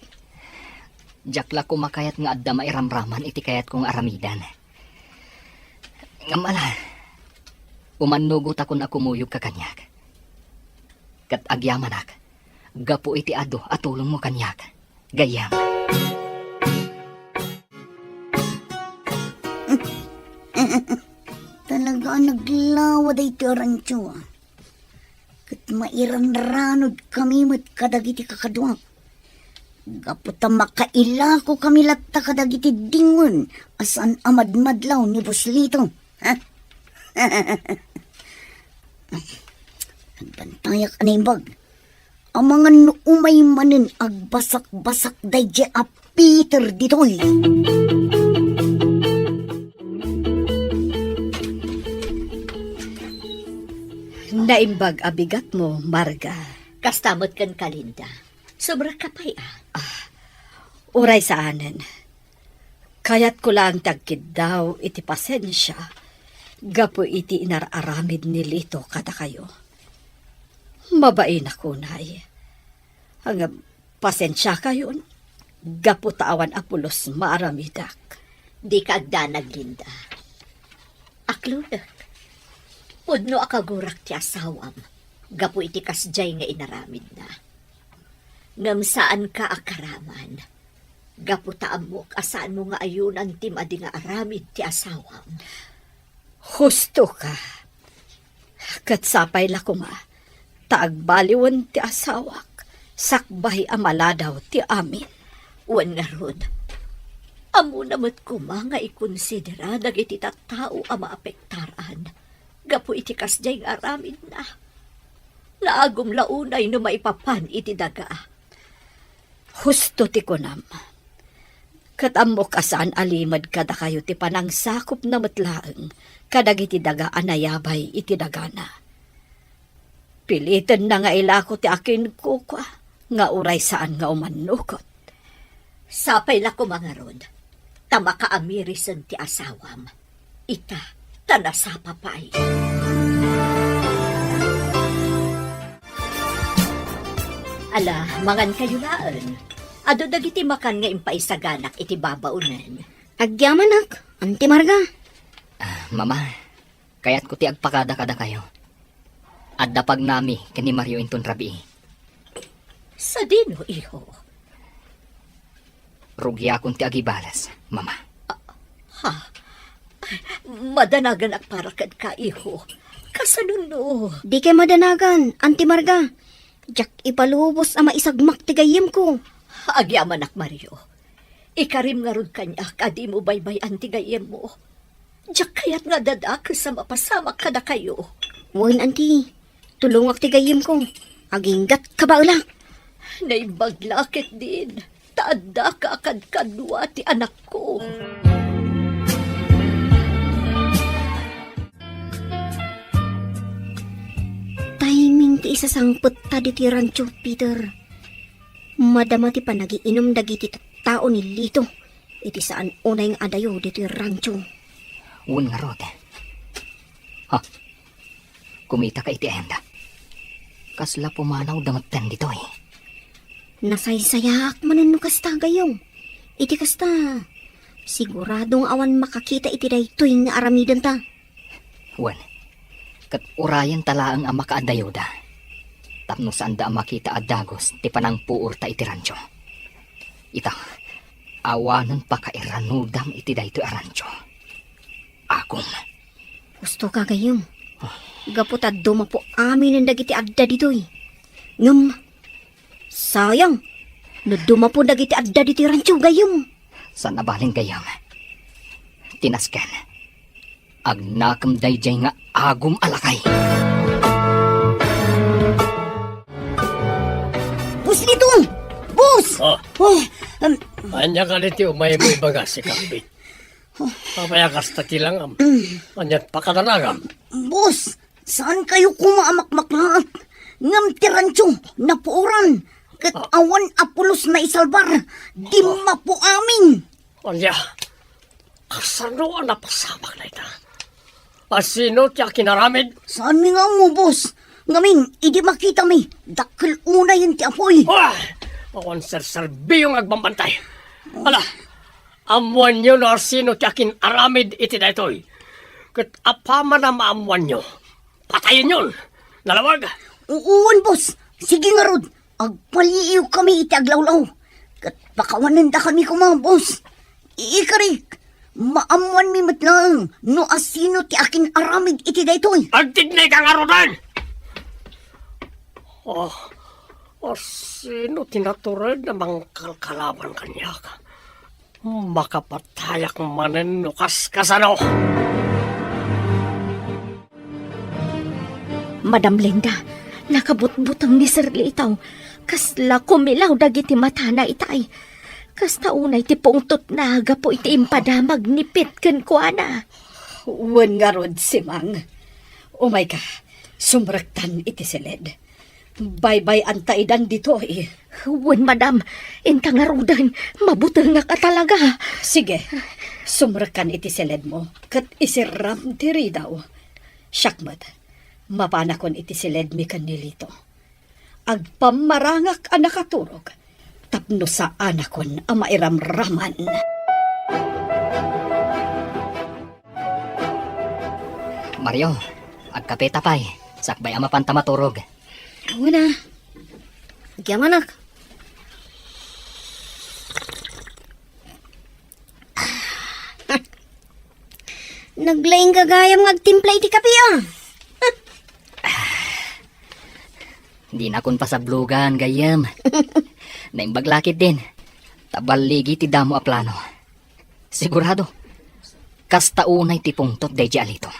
Diak la koma kayat nga adda mairamraman iti kayatko nga aramiden. Ngem ala, umannogotakon a kumuyogka kaniak. Ket agyamanak gapu iti adu a tulongmo kaniak, gayyem. Talaga a naglawa daytoy a rancho, a. Ket mairanranod kami met kadagiti kakaduak. Gapu ta makailako kami latta kadagiti dingwen a saan a madmadlaw ni Boss Lito. Ha? Agbantayak a naimbag. Amangan no umay manen agbasakbasak daydiay a Peter ditoy. Naimbag a bigatmo, Marga. Kasta met kenka, Linda. Sobra ka pay, a. Ah, uray saanen. Kayatko laeng ti agkiddaw iti pasensia gapu iti inar-aramid ni Lito kadakayo. Mabainak unay. Ngem pasensiakayon, gapu ta awan a pulos maaramidak. Dika agdanag, Linda. Aklodek. Pudno a kagurak ti asawam gapu iti kasdiay nga inaramidna. Ngem saanka a karaman, gapu ta ammok a saanmo nga ayunan ti madi nga aramid ti asawam. Hustoka. Ket sapay la koma ta agbaliwen ti asawak sakbay a maladaw ti amin. Wen ngarud, ammona met koma nga ikonsidera dagiti tattao a maapektaran gapu iti kasdiay nga aramidna. Naagum la unay no maipapan iti daga. Husto ti kunam. Ket ammok a saan a limed kadakayo ti panangsakupna met laeng kadagiti daga a nayabay iti dagana. Pilitenna nga ilako ti akinkukua nga uray saan nga umannugot. Sapay la koma ngarud. ta makaamirisen ti asawam. Ita, ta nasapa pay. Ala, mangankayo laeng. Adu dagiti makan nga impaisaganak iti babaonen. Agyamanak, Auntie Marga. Ah, Mama, kayatko ti agpakada kadakayo. Adda pagnami ken ni Mario inton rabii. Sadino, iho? Rugiakon ti agibales, Mama. Ha? Madanaganak para kenka, iho. Kasano no? Dikay madanagan, Auntie Marga. Diak ipalubos a maisagmak ti gayyemko. Agyamanak, Mario. Ikarim ngarud kaniak a dimo baybay-an ti gayyemmo. Diak kayat nga adda dakes a mapasamak kadakayo. Wen, Auntie. Tulongak ti gayyemko. Aginggat kabaelak. Naimbag la ketdin, ta addaka a kadkadua ti anakko. Timing ti isasangpetta ditoy rancho, Peter. Madama ti panagiinum dagiti tattao ni Lito iti saan unay nga adayo ditoy rancho. Wen ngarud. Ha? Kumitaka iti ayanda. Kasla pumanawda metten ditoy. Nasaysayaak manen no kasta, gayyem. Iti kasta, sigurado nga awan makakita iti daytoy nga aramidenta. Wen, ket urayenta laeng a makaadayoda. Tapno saanda a makita a dagus ti panangpuorta iti rancho. Ita, awanen pakairanudam iti daytoy a rancho. Agum. Husto ka, gayyem. Ah. Gapu ta dumapo aminen dagiti adda ditoy. Ngem, sayang, no dumapo dagiti adda ditoy rancho, gayyem. Saan a bale, gayyem. Ti nasken, agnakem daydiay nga agum a lakay. Boss Lito! Boss! Ah. Oh, um, Ania kadi ti umaymo ibaga, Sikambit? Apay a kasta ti langam? Ania't pakadanagam? Boss, saankayo koma a makmaknaat? Ngem ti rancho, napuoran. Ket awan a pulos naisalbar. Dimmapo amin. Ania? Kasano a napasamak dayta? A sino ti akinaramid? Saanmi nga ammo, boss. Ngamin, idi makitami, dakkel unayen ti apuy. Ah! Awan serserbiyo nga agbambantay. Ala, ammoanyo no asino ti akin-aramid iti daytoy. Ket apaman a maammoanyo, patayenyon. Nalawag? Uwan, boss. Sige ngarud, agpaliiwkami iti aglawlaw. Ket pakawanendakami koma, boss. Ikarik, maammoanmi met laeng no asino ti akin-aramid iti daytoy. Agtignay ka ngaruden! Oh, asino ti natured a mangkalkalaban kaniak? Makapatayak manen no kaskasano. Madam Linda, nakabutbuteng ni Sir Lito. Kasla kumilaw dagiti matana itay. Kasta unay ti pungtotna gapu iti impadamag ni Pete kenkuana. Wen ngarud, Simang. Umayka, sumrektan iti siled. Baybay-anta idan ditoy. Wen, madam, inta ngaruden, mabutengak a talaga. Sige, sumrekkan iti siledmo, ket isirram ti ridaw. Siak met, mapanakon iti siledmi ken ni Lito. Agpammarangak a nakaturog, tapno saanakon a mairamraman. Mario, agkapeta pay. Sakbay a mapanta maturog. Wen a. Agyamanak. Naglaing gagayam nga agtimpla iti kape, ah. Dinakon pasablogan, gayyem. Naimbag la ketdin. Ta balligi ti damo a plano. Sigurado. Kasta unay ti pungtot daydiay a Lito.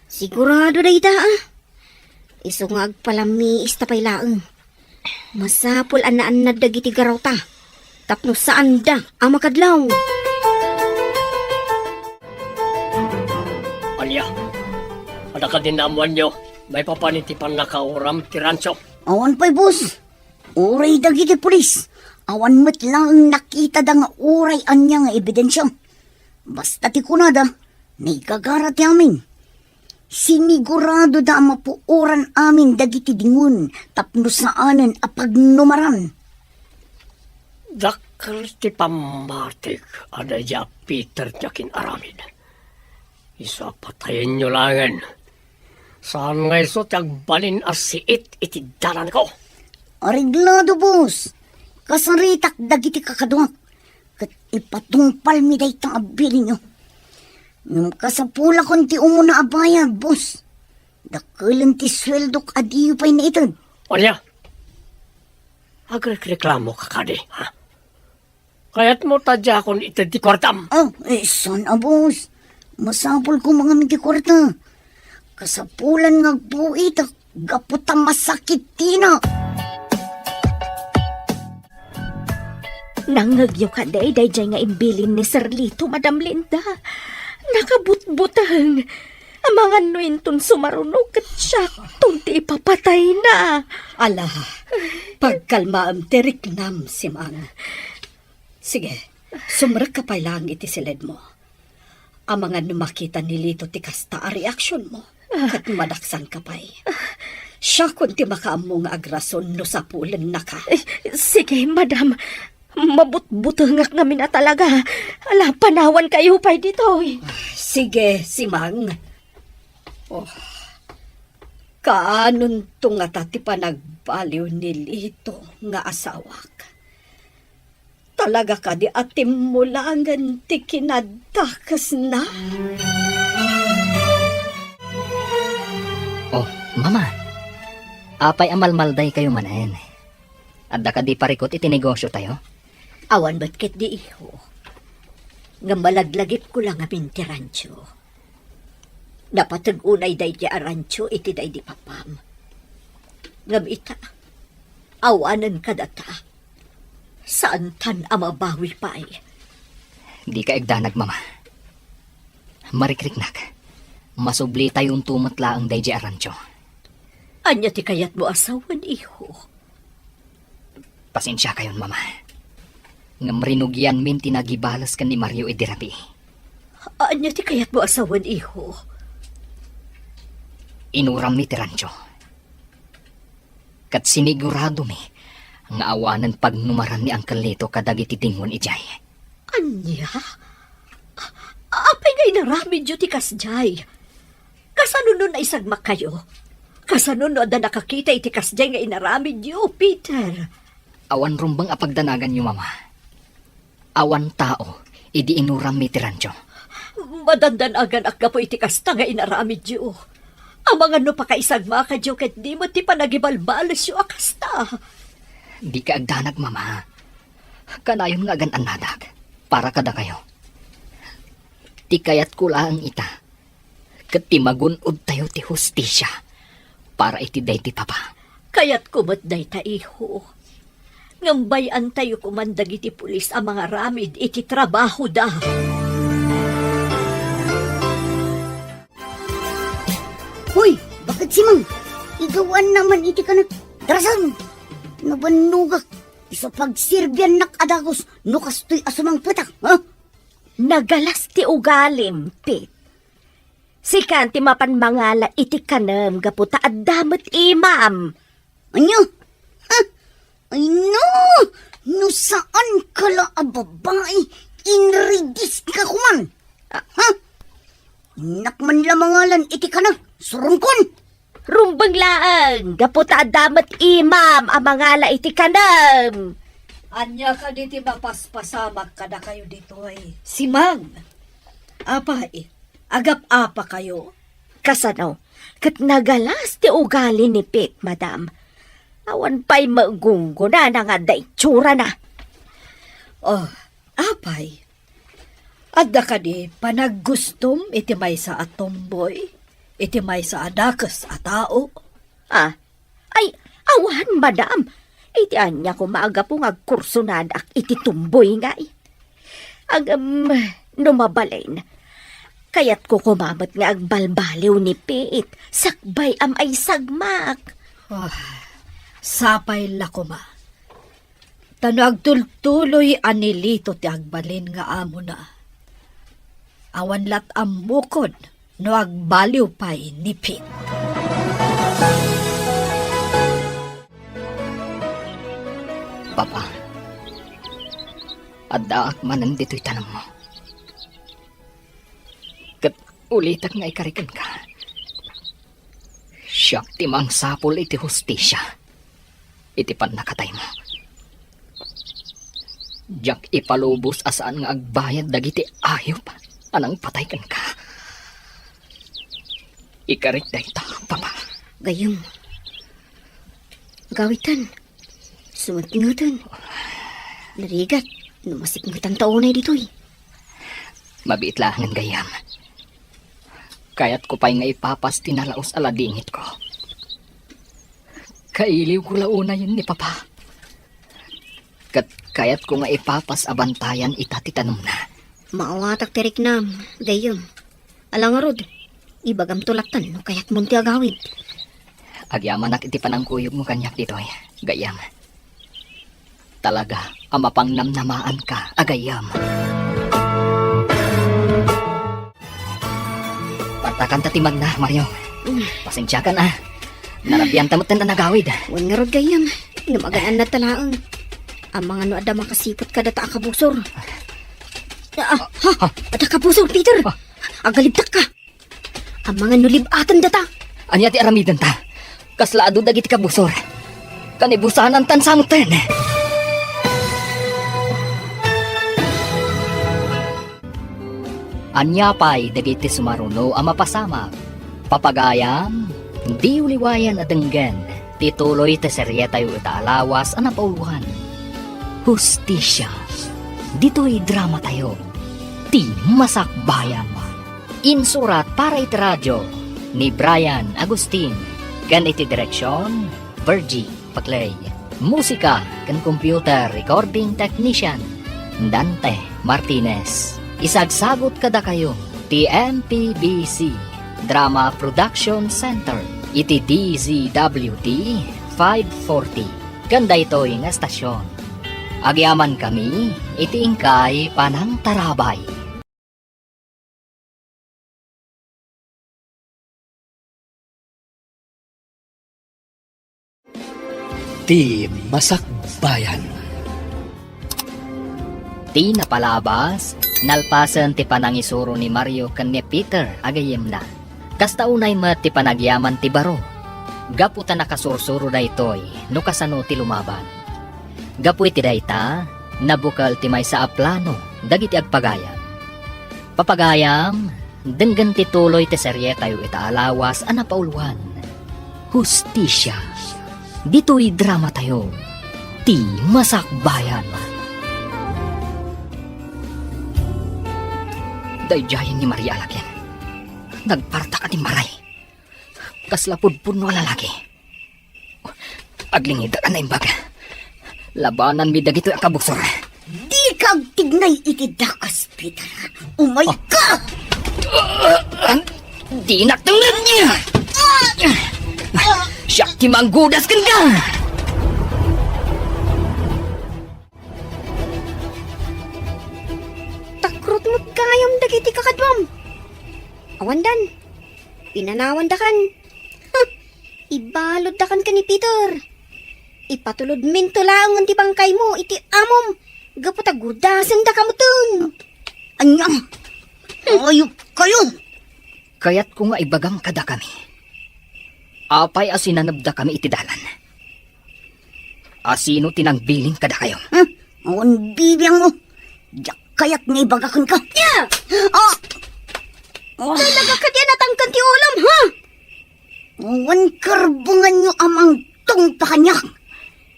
Sigurado dayta, ah. Isu nga agpalamiis ta pay laeng. Masapul a naannad dagiti garawta tapno saanda a makadlaw. Ania? Adda kadi naammoanyo maipapan iti pannakauram ti rancho? Awan pay, boss. Uray dagiti pulis, awan met laeng nakitada nga uray ania nga ebidensia. Basta ti kunada, naigagara ti amin. Siniguradoda a mapuoran amin dagiti dingon tapno saanen a pagnumaran. Dakkel ti pammatik a daydi a Peter ti akin-aramid. Isu a patayenyo laengen. Saan nga isu ti agbalin a siit iti dalanko. Areglado, boss. Kasaritak dagiti kakaduak, ket ipatungpalmi dayta a bilinyo. Ngem kasapulakon ti umuna a bayad, boss. Dakkelen ti sueldok a diyo pay naited. Ania? Agrekreklamo ka kadi, ha? Kayatmo ta diakon ited ti kuartam? Oh, eh, saan a, boss? Masapul koma ngamin ti kuarta. Kasapulan nga agbuitak gapu ta masakit tinak. Nangngegyo kadi daydiay nga imbilin ni Sir Lito, Madam Linda? Nakabutbuteng. Amangan no inton sumaruno ket siakton ti ipapatayna. Ala, pagkalmaem ti riknam, Simang. Sige, sumrekka pay laeng iti siledmo. Amangan no makita ni Lito ti kasta a reaksionmo, ket madaksanka pay. Siakon ti makaammo nga agrason no sapulennaka. Eh, sige, madam. Mabutbutengak ngamin a talaga. Ala, panawankayo pay ditoy. Sige, Simang. Oh, kaanonto ngata ti panagbaliw ni Lito nga asawak? Talaga kadi a timmulangen ti kinadakesna? Oh, Mama. Apay a malmaldaykayo manen? Adda kadi parikut iti negosiotayo? Awan met ketdi, iho. Ngem malaglagipko la ngamin ti rancho. Napateg unay daydi a rancho iti daydi papam. Ngem ita, awanen kadata. Saantan a mabawi pay. Dika agdanag, Mama. Marikriknak. Masublitayonto met laeng daydi a rancho. Ania ti kayatmo a sawen, iho? Pasensiakayon, Mama. Ngem rinugianmin ti nagibales ken ni Mario idi rabii. Ania ti kayatmo a sawen, iho? Inurammi ti rancho. Ket siniguradomi nga awanen pagnumaran ni Uncle Lito kadagiti dingon idiay. Ania? A-, apay nga inaramidyo ti kasdiay? Kasano no naisagmakkayo? Kasano no adda nakakita iti kasdiay nga inaramidyo, Peter? Awan rumbeng a pagdanaganyo, Mama. Awan tao idi inurammi ti rancho. Madandanaganak gapu iti kasta nga inaramidyo. Amangan no pakaisagmakadyo ket di met ti panagibalbalesyo a kasta. Dika agdanag, Mama. Kanayon nga agan-annadak para kadakayo. Ti kayatko laeng ita, ket ti magun-odtayo ti hustisia para iti daydi papa. Kayatko met dayta, iho. Ngem bay-antayo koman dagiti pulis a mangaramid iti trabahoda. Hoy, bakit, Simang? Igawan naman iti kanak. Darasan! Nabannogak. Isu pagserbiannak a dagus no kastoy a sumangpetak, ha? Nagalas ti ugalim, Pete. Sikan ti mapan mangala iti kanem gapu ta adda met imam. Ania? Ha? Ay no! No saan ka la a babai, inridis ka kuman. Ha? Innak man la mangalan iti kanem, surungkon! Rumbeng laeng, gapu ta adda met imam a mangala iti kanem. Ania kadi ti mapaspasamak kadakayo ditoy? Simang, apay, agap-apakayo? Kasano? Ket nagalas ti ugali ni Pete, madam. Awan pay magunggona nga adda itsurana. Oh, apay, adda kadi panaggustom iti maysa a tomboy, iti maysa a dakes a tao? Ah, ay, awan, madam. Iti ania koma a gapu nga agkursonadak iti tomboy ngay? Agem, no mabalin, kayatko koma met nga agbalbaliw ni Pete, sakbay a maisagmak. Ah, sapay la koma. Ta no agtultuloy a ni Lito ti agbalin nga amona, Awan lat' ammokod no agbaliw pay ni Pete. Papa, addaak manen ditoy tanemmo. Ket ulitek nga ikari kenka. Siak ti mangsapul iti hustisia iti pannakataymo. Diak ipalubos a saan nga agbayad dagiti ayup a nangpatay kenka. Ikarik dayta, Papa. Gayyem. Agawidtan. Sumipngeten. Narigat no masipngetan ta unay ditoy. Mabiit laengen, gayyem. Kayatko pay nga ipapas ti nalaus a ladingitko. Kailiwko la unay ni Papa. Ket kayatko nga ipapas a bantayan ita ti tanemna. Maawatak ti riknam, gayyem. Ala ngarud, ibagamto lattan no kayatmon ti agawid. Agyamanak iti panangkuyogmo kaniak ditoy, gayyem. Talaga a mapangnamnamaanka a gayyem. Partakanta ti magna, Mario. Mm. Pasensiakan, a. Narabianta metten a nagawid. Wen ngarud gayyem, no magaan-annadta laeng. Amangan no adda makasiput kadata a kabusor. Ah, ha? Adda kabusor, Peter. Ah. Agalibtakka. Amangan no lib-aten data. Ania ti aramidenta? Kasla adu dagiti kabusor. Kanibusanantan sa metten. Ania pay dagiti sumaruno a mapasamak? Papagayam, diyo liwayan a denggen ti tuloy ti serietayo ita a lawas a napauluan, Hustisia. Ditoy dramatayo, ti Masakbayan. Insurat para iti radio ni Brian Agustin, ken iti direksion, Virgie Paclay. Musika ken computer recording technician, Dante Martinez. Isagsagut kadakayo ti M P B C Drama Production Center iti D Z W T five forty ken daytoy nga estasion. Agyamankami iti inkay panangtarabay. Ti Masakbayan. Ti napalabas, nalpasen ti panangisuro ni Mario ken ni Peter a gayyemna. Kasta unay met ti panagyaman ti baro, gapu ta nakasursuro daytoy no kasano ti lumaban. Gapu iti dayta, nabukel ti maysa a plano dagiti agpagayam. Papagayam, denggen ti tuloy ti serietayo ita a lawas a napauluan, Hustisia. Ditoy dramatayo, ti Masakbayan. Daydiayen ni Maria a lakin. Nagpartak a dimmaray. Kasla pudpudno a lalaki. Aglingidak a naimbag. Labananmi dagitoy a kabusor. Dika agtignay iti dakas, Peter. Umayka! Ah! Dinak tengngen! Siak ti manggudas kenka! Takrot met gayam dagiti kakaduam. Awandan. Pinanawandakan. Huh! Ibaluddakan ken ni Peter. Ipatulodminto laengen ti bangkaymo iti amom gapu ta gurdasendaka metten. Ania? Ayupkayo! Kayatko nga ibagam kadakami. Apay a sinanebdakami iti dalan? Asino ti nangbilin kadakayo? Hmm? Awan bibiangmo. Diak kayat nga ibaga kenka. Ya! Ah! Ah! Talaga kadi a natangken ti ulom, ha? Awan karbenganyo a mangtungpa kaniak.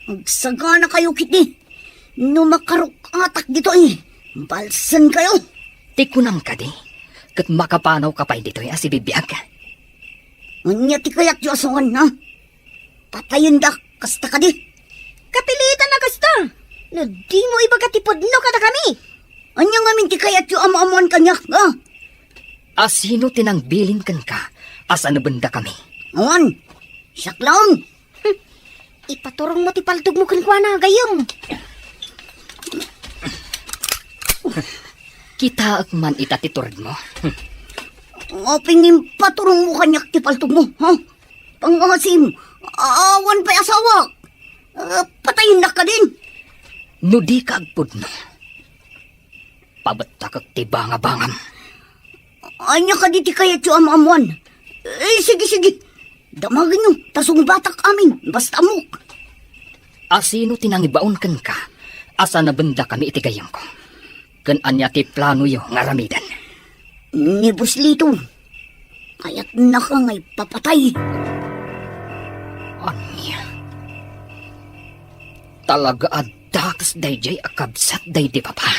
Agsaganakayo ketdi. No makaruk-atak ditoy, balsenkayo. Ti kunam kadi, ket makapanawka pay ditoy a sibibiag? Ania ti kayatyo a suon, ha? Patayendak, kasta kadi? Kapilitan a kasta. No dimo ibaga ti pudno kadakami. Ania ngamin ti kayatyo a maammoan kaniak, ha? Asino ti nangbilin kenka a sanebendakami? Awan, siak laeng. Hmm. Ipaturongmo ti paltogmo kenkuana, gayyem. Kitaek man ita ti turedmo. Apay nga impaturongmo kaniak ti paltogmo, ha? Pangasim, awan pay asawak. Ah, patayennak kadin. No dika agpudno, pabettakek ti bangabangam. Ania kadi ti kayatyo a maammoan? Eh, sige, sige. Damagenyo, ta sungbatak amin, basta ammok. Asino ti nangibaon kenka a sanabendakami iti gayyemko? Ken ania ti planoyo nga aramiden? Ni Boss Lito, kayatnaka nga ipapatay. Ania? Talaga a dakes daydiay a kabsat daydi papa.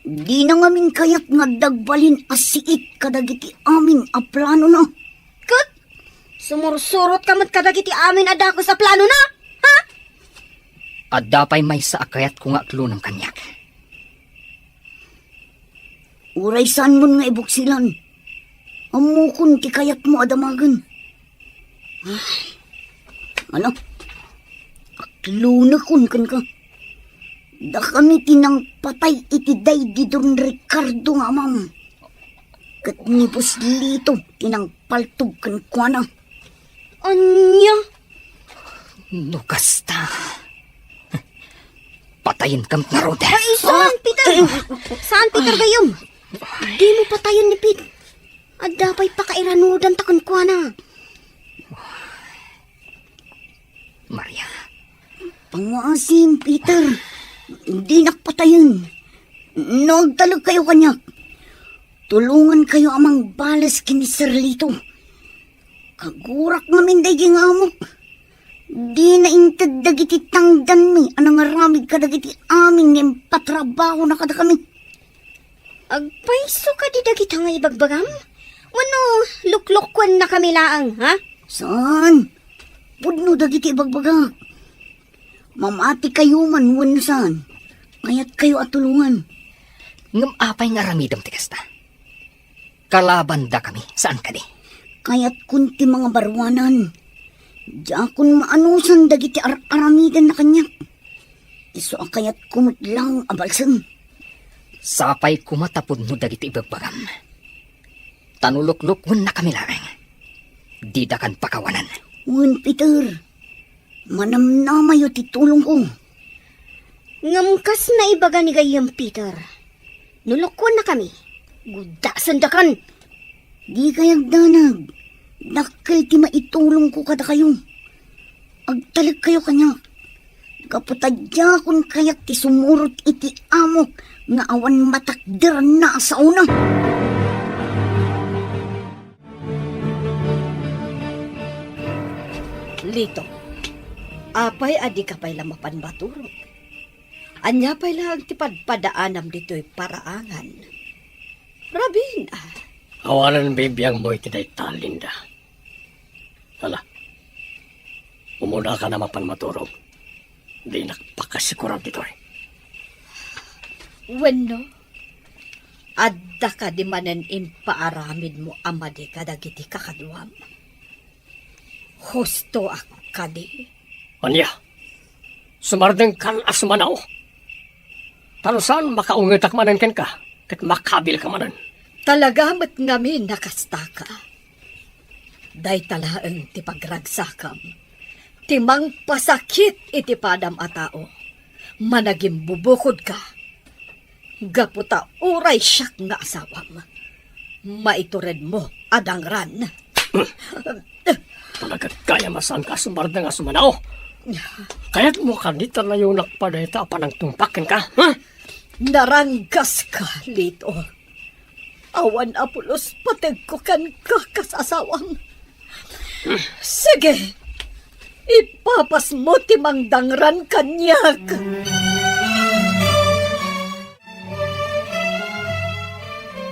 Dina ngamin kayat nga adda agbalin a siit kadagiti amin a planona. Ket sumursurotka met kadagiti amin a dakes a planona? Ha? Adda pay maysa a kayatko nga aklonem kaniak. Uray saanmon nga ibuksilan, ammokon ti kayatmo a damagen. Ay, ano? Aklonekon kenka. Dakami ti nangpatay iti daydi Don Ricardo nga amam. Ket ni Boss Lito ti nangpaltog kenkuana. Ania? No kasta, patayenka met ngarud. Ay, saan, Peter? Saan, Peter, gayyem? Dimo patayen ni Pete. Adda pay pakairanudanta kenkuana. Maria. Panguasim, Peter. Dinak patayen. No agtalekkayo kaniak, tulongankayo a mangbales ken ni Sir Lito. Kagurak ngamin daydi nga amok. Dina inted dagiti tangdanmi a nangaramid kadagiti amin nga impatrabahona kadakami. Agpayso kadi dagita nga ibagbagam? Wenno luklukkuennakami laeng, ha? Saan? Pudno dagiti ibagbagak. Mamatikayo man wenno saan, kayatkayo a tulongan. Ngem apay nga aramidem ti kasta? Kalabandakami, saan kadi? Kayatkon ti mangabaruanan. Diakon maanusan dagiti ar-aramidenna kaniak. Isu a kayatko met laeng a balsem. Sapay koma ta pudno dagiti ibagbagam. Ta no luklukkuennakami laeng, didakan pakawanan. Wen, Peter, manamnamayo ti tulongko. Ngem kas naibaga ni gayyem Peter, no lukkuennakami, guddasendakan. Dikay agdanag. Dakkel ti maitulongko kadakayo. Agtalekkayo kaniak. Gapu ta diakon kayat ti sumurot iti amok nga awan matakderanna a saona. Lito, apay a dika pay la mapan maturog? Ania pay laeng ti padpadaanam ditoy paraangan? Rabin, a. Awanan bibiangmo iti dayta, Linda. Ala, umunaka a mapan maturog. Dinak pakasikuran ditoy. Wenno, adda kadi manen impaaramidmo a madi kadagiti kakaduam? Husto a kadi? Ania? Sumardengkan a sumanao? Ta no saan, makaungetak manen kenka, ket makabilka manen. Talaga met ngamin a kastaka. Dayta laeng ti pagragsakam, ti mangpasakit iti padam a tao. Managimbubukodka. Gapu ta uray siak nga asawam, maituredmo a dangran. Talaga gayam a saanka a sumardeng a sumanao. Kayatmo a kanita nayonak pa dayta a panangtungpak kenka, ha? Naranggaska, Lito. Awan a pulos pategko kenka kas asawam. Sige, ipapasmo ti mangdangran kaniak.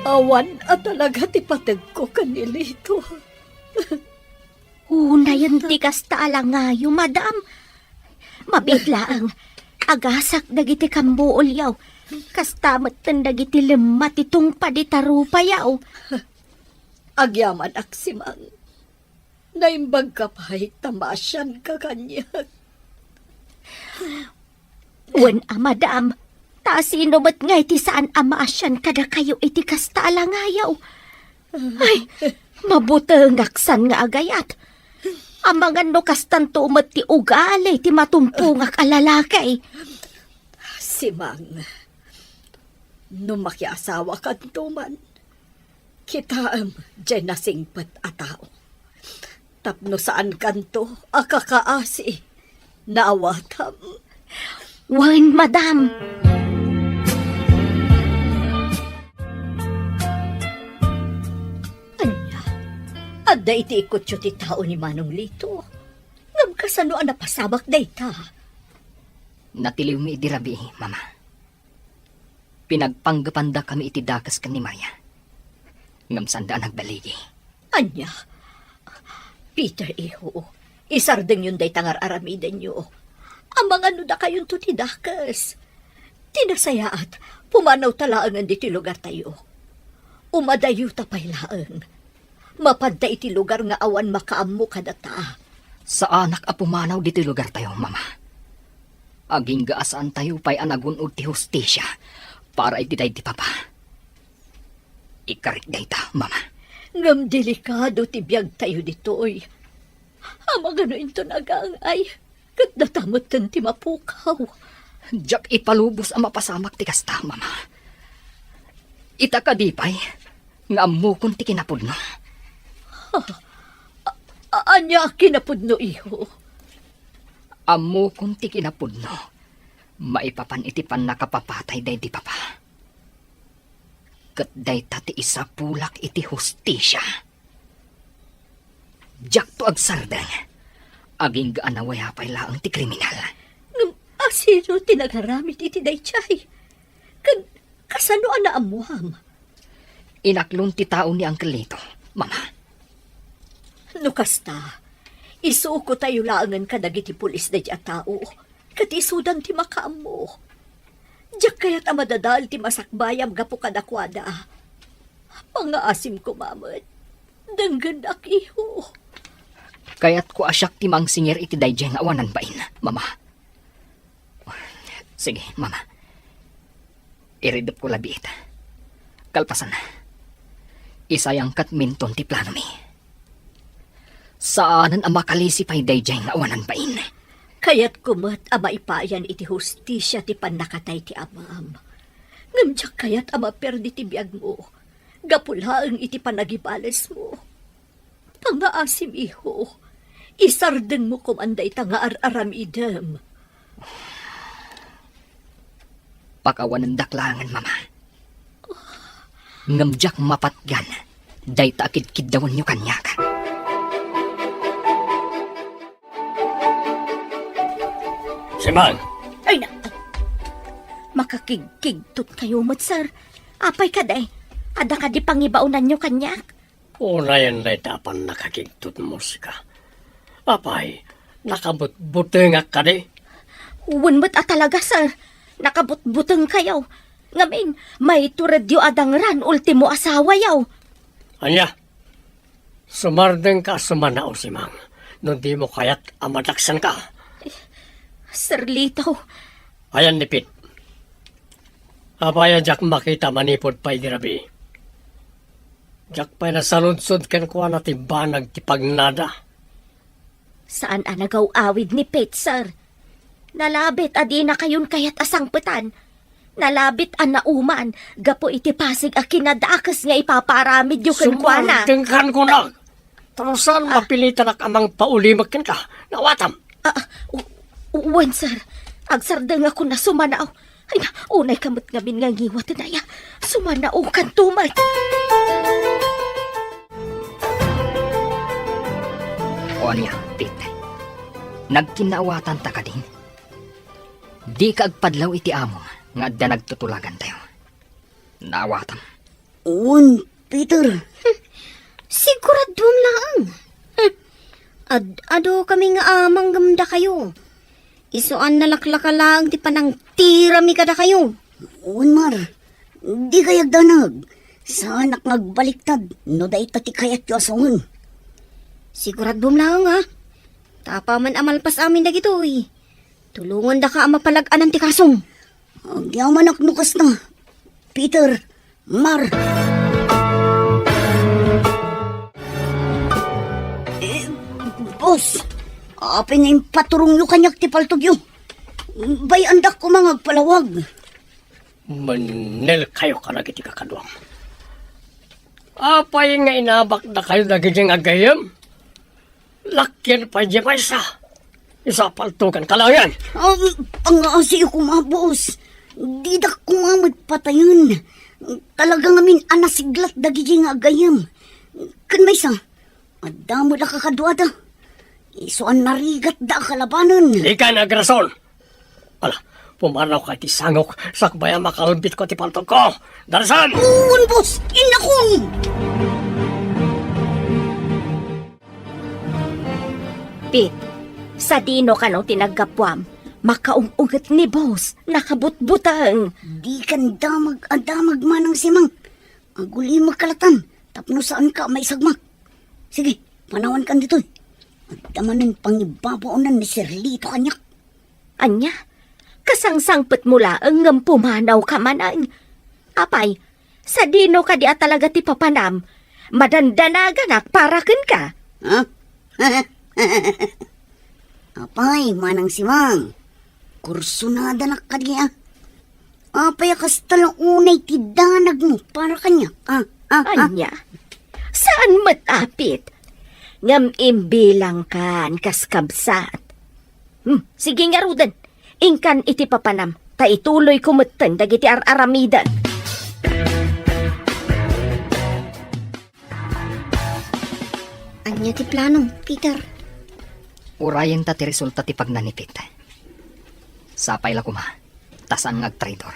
Awan a talaga ti pategko ken ni Lito. Unayen ti kasta a langayo, madam. Mabiit laeng, agasak dagiti kambuolyo. Kasta metten dagiti lemma ti tungpad ita rupayo. Agyamanak, Simang. Naimbagka pay ta maasianka kaniak. Wen a, madam, Ta sino met ngay ti saan a maasian kadakayo iti kasta a langayaw? Ay, mabutengak san nga agayat. Amangan no kastanto met ti ugali ti matumpongak a lalaki. Simang, no makiasawakanto man, kitaem diay nasingpet a tao. Tapno saankanto a kakaasi. Naawatam. Wen, madam. Ania? Adda iti ikkutyo ti tao ni Manong Lito. Ngem kasano a napasamak dayta? Natiliwmi idi rabii, Mama. Pinagpanggepandakami iti dakes ken ni Maria. Ngem sanda a nagbaligi. Ania? Peter, iho, isardengyon dayta nga ar-aramidenyo. Amangan no dakayonto ti dakes. Ti nasayaat, pumanawta laengen ditoy lugartayo. Umadayota pay laeng. Mapanta iti lugar nga awan makaammo kadata. Saanak a pumanaw ditoy lugartayo, Mama. Agingga a saantayo pay a nagun-od ti hustisia para iti daydi papa. Ikarik dayta, Mama. Ngem delikado ti biagtayo ditoy. Amangan no inton agangay, ket data metten ti mapukaw. Diak ipalubos a mapasamak ti kasta, Mama. Ita kadi pay nga ammokon ti kinapudno. A-, a-, ania a kinapudno, iho? Ammokon ti kinapudno maipapan iti pannakapapatay daydi papa. Ket dayta ti isapulak iti hustisia. Diakto agsardeng. Agingga a nawayaw pay laeng ti kriminal. Ngem asino ti nagaramid iti daydiay? Ken kasano a naammuam? Inaklon ti tao ni Uncle Lito, Mama. No kasta, isukotayo laengen kadagiti pulis daydiay a tao. Ket isudan ti makaammo. Diak kayat a madadael ti masakbayam gapu kadakuada. Pangaasim koma met. Denggennak, iho. Kayatko a siak ti mangsingir iti daydiay nga awanan bain, Mama. Sige, Mama. Iridepko labiit. Kalpasan, isayangkatminton ti planomi. Saanen a makalisi pay daydiay nga awanan bain. Kayatko met a maipayan iti hustisia ti pannakatay ti amam. Ngem diak kayat a maperdi ti biagmo gapu laeng iti panagibalesmo. Pangaasim, iho. Isardengmo koman dayta nga ar-aramidem. Pakawanendak laengen, Mama. Ngem diak mapatgan dayta a kidkiddawenyo kaniak. Simang! Ay, na, makakigkigtot kayo met, sir. Apay kadi? Adda kadi pangibaonanyo kaniak? Unayen dayta a pannakakigtotmo, sika. Apay, nakabutbutengak kadi? Wen met a talaga, sir. Nakabutbutengkayo. Ngamin, maituredyo a dangran ultimo asawayo. Ania? Sumardengka a sumanao, Simang, no dimo kayat a madaksanka. Sir Lito. Ayan ni Pete. Apay a diak makita manipud pay idi rabii? Diak pay nasaludsod kenkuana ti banag ti pagnada. Saan a nagaw-awid ni Pete, sir. Nalabit a dinakayon kayat a sangpetan. Nalabit a nauman gapu iti pasig a kinadakes nga ipapaaramidyo kenkuana. Sumardengkan kunak. Tapno saan mapilitanak a mangpaulimek kenka. Naawatam. Ah, u-, u-, wen, sir. Agsardengakon a sumanao. Ay, unayka met ngamin nga ngiwaten aya. Sumanaokanto met. O ania, Pete? Nagkinnaawatanta kadin? Dika agpadlaw iti amom nga adda nagtutulagantayo. Naawatam. Wen, Peter. Siguraduam laeng. Hmm. Ad-adu kami nga amang ngem dakayo. Isu a nalaklaka laeng ti panangtirami kadakayo. Wen, Mar. Dikay agdanag. Saanak nga agbaliktad no dayta ti kayatyo a sawen. Siguraduam laeng, ha? Ta apaman a malpas amin dagitoy, tulongandaka a mapalag-anan ti kasom. Agyamanak no kasta, Peter, Mar. Eh, boss, apay nga impaturongyo kaniak ti paltogyo? Bay-andak koma nga agpalawag. Mannel kayo kadagiti kakaduam. Apay nga inabakda kayo dagiti nga gayyem? Lakyan pay di maysa. Isu a paltogan ka laengen. Um, pangaasiyo koma, boss. Didak koma met patayen. Talaga ngamin a nasiglat dagiti nga gayyem. Ken maysa, adda met a kakaduada. Isu a narigatda a kalabanen. Dika nga agrason. Ala, pumanaw ka iti sangok, sakbay a makalbitko ti paltogko. Darsan! Wen, boss! Innakon! Pete, sadino kano ti naggapuam? Makaung-unget ni boss, nakabutbuteng. Dikan damag a damag, Manang Simang. Agulimek ka latta, tapno saanka a maisagmak. Sige, panawankan ditoy. Adda manen pangibabaonan ni Sir Lito kaniak. Ania? Kasangsangpetmo laeng ngem pumanawka manen. Apay, sadino kadi a talaga ti papanam? Madandanaganak para kenka. Ha? Apay, Manang Simang, kursunadanak kadi a? Apay a kasta la unay ti danagmo para kaniak? Ah, ah, ah. Ania? Saan met, Pete? Ngem imbilangkan kas kabsat. Hmm, sige ngaruden. Inkan iti papanam, ta ituloyko metten dagiti ar-aramidek. Ania ti planom, Peter? Urayenta ti resulta ti pagnanipit. Sapay la koma, ta saan nga agtraidor.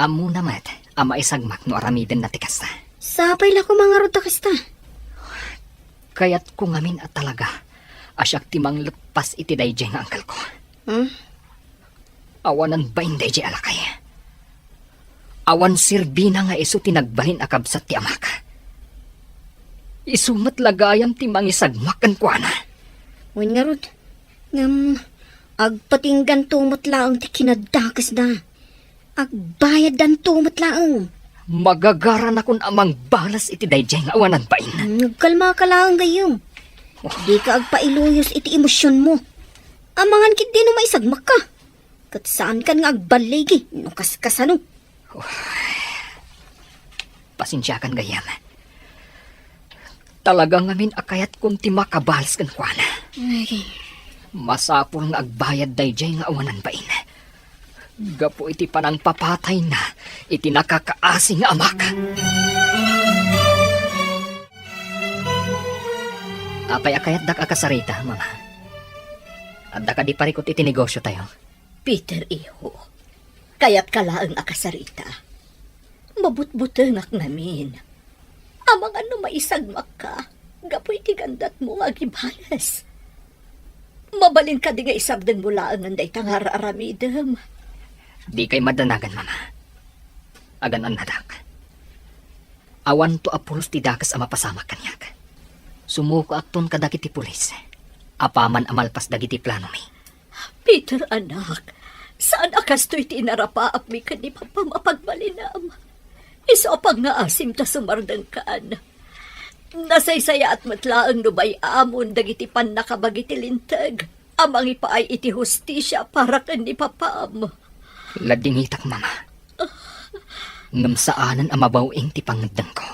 Ammona met a maisagmak no aramidenna ti kasta. Sapay la koma ngarud ta kasta. Kayatko ngamin a talaga a siak ti mangleppas iti daydiay nga angkelko. Hmm? Awanan bain daydiay a lakay. Awan serbina nga isu ti nagbalin a kabsat ti amak. Isu met la gayam ti mangisagmak kenkuana. Wen ngarud, ngem agpatingganto met laeng ti kinadakesda. Agbayaddanto met laeng. Magagaranakon a mangbalas iti daydiay nga awanan bain. Hmm, agkalmaka laeng gayyem. Oh. Dika agpailuyos iti emosionmo. Amangan ketdi no maisagmakka. Ket saankan nga agballigi no kaskasano. Oh. Pasensiakan gayyem. Talaga ngamin a kayatkon ti makabalas kenkuana. Ay. Masapul nga agbayad daydiay nga awanan bain. Gapu iti panangpapatayna iti nakakaasi nga amak. Apay a kayatdak a kasarita, Mama? Adda kadi parikut iti negosiotayo? Peter, iho, kayatka laeng a kasarita. Mabutbutengak ngamin. Amangan no maisagmakka gapu iti gandatmo nga agibales. Mabalin kadi nga isardengmo laengen dayta nga ar-aramidem? Dikay madanagan, Mama. Agan-annadak. Awanto a pulos ti dakes a mapasamak kaniak. Sumukoakton kadagiti pulis apaman a malpas dagiti planomi. Peter, anak, saan a kastoy ti inarapaapmi ken ni Papam a pagbalinam. Isu a pangngaasim ta sumardengkan. Nasaysayaat met laeng no bay-amon dagiti pannakabagi ti Linteg a mangipaay iti hustisia para ken ni Papam. Ladingitak, Mama. Ngem saanen a mabaw-ing ti pangngeddengko.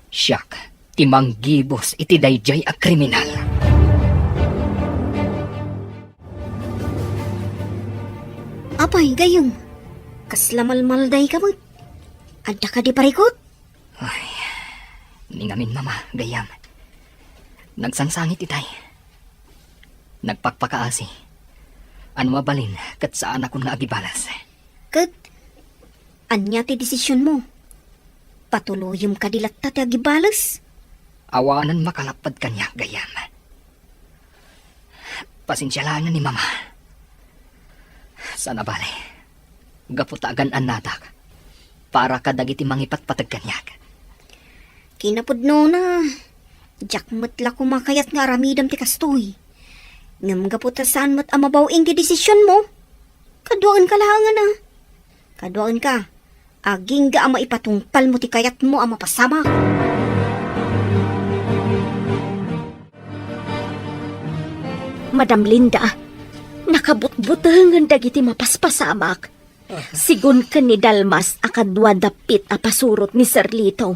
Siak ti manggibus iti daydiay a kriminal. Apay, gayyem, kasla malmaldayka met. Adda kadi parikut? Ay, ni ngamin, Mama, gayyem. Nagsangsangit itay. Nagpakpakaasi. Ania mabalin ket saanakon nga agibalas. Ket ania ti desisionmo? Patuloyem kadi latta ti agibales? Awanen makalapped kaniak, gayyem. Pasensia laengen ni Mama. Saan a bale, gapu ta agan-annadak para kadagiti mangipatpateg kaniak. Kinapudnona, diak met la koma kayat nga aramidem ti kastoy. Ngem gapu ta saan met a mabaw-ing ti desisionmo, Kaduaenka laengen a. Kaduaenka. Agingga a maipatungpalmo ti kayatmo a mapasamak. Madam Linda, nakabutbutengen dagiti mapaspasamak. Sigun ken ni Dalmas a kadua dapit a pasurot ni Sir Lito.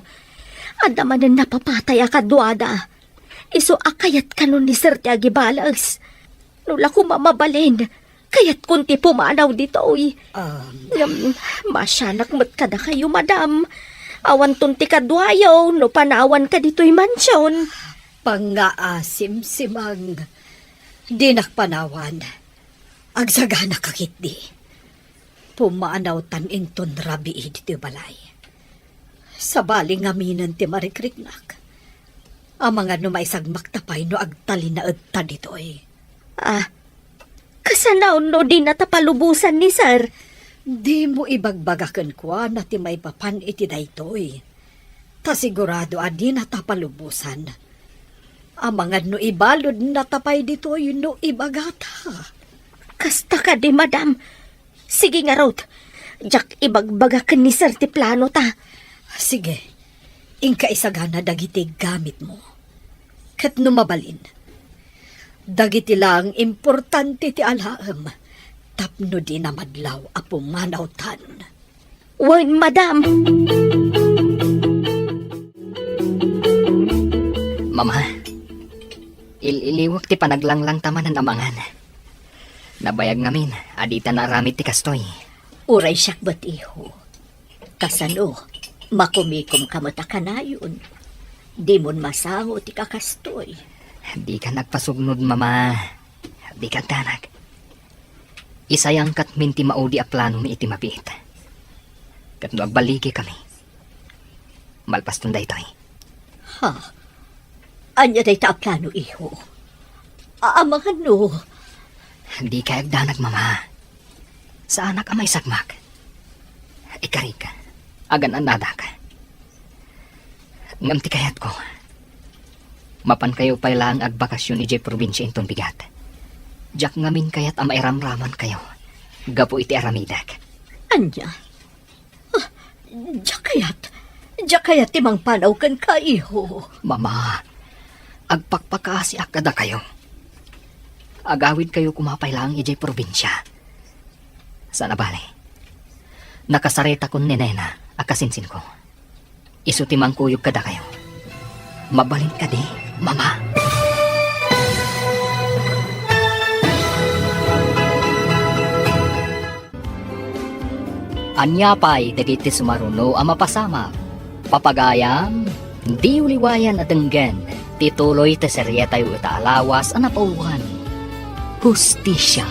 Adda manen napapatay a kaduada. Isu a kayat kano ni Sir ti agibales. No la koma mabalin, kayatkon ti pumanaw ditoy. Um. Ngem, masianak met kadakayo, madam. Awanton ti kaduayo no panawanka ditoy mansion. Pangngaasimsimang. Dinak panawan. Agsaganaka ketdi. Pumanawtan inton rabii ditoy balay. Sabali ngaminen ti marikriknak. Amangan no maisagmakta pay no agtalinaedta ditoy. Ah, kasano no dinata palubosan ni Sir? Dimo ibagbaga kenkuana ti maipapan iti daytoy. Ta sigurado a dinata palubosan. Amangan no ibaludnata pay ditoy no ibagata. Kasta kadi, madam. Sige ngarud, diak ibagbaga ken ni Sir ti planota. Sige, inka isagana dagiti gamitmo. Ket no mabalin, dagiti laeng importante ti alaem tapno dina madlaw a pumanawtan. Wen, madam. Mama, il-iliwek ti panaglanglang ta manen amangan. Nabayag ngamin a dita naaramid ti kastoy. Uray siak met, iho. Kasano, makumikomka met a kanayon. Dimon masango ti kakastoy. Dika agpasugnod, Mama. Dika agdanag. Isayangkatmin ti maudi a planomi iti mabiit. Ket no agballigikami, malpaston daytoy. Ha? Ania dayta a plano, iho? Amangan no. Dika agdanag, Mama. Saanak a maisagmak. Ikarik, agan-annadak. Ngem ti kayatko, mapankayo pay laeng agbakasyon idiay probinsia inton bigat. Diak ngamin kayat a mairamramankayo gapu iti aramidek. Ania? Ah, diak kayat. Diak kayat ti mangpanaw kenka, iho. Mama, agpakpakaasiak kadakayo. Agawidkayo koma pay laeng idiay probinsia. Saan a bale, nakasaritakon ni Nena a kasinsinko. Isu ti mangkuyog kadakayo. Mabalin kadi, Mama? Ania pay dagiti sumaruno a mapasamak? Papagayam, diyo liwayan a denggen ti tuloy ti serietayo ita a lawas a napauloan, Hustisia.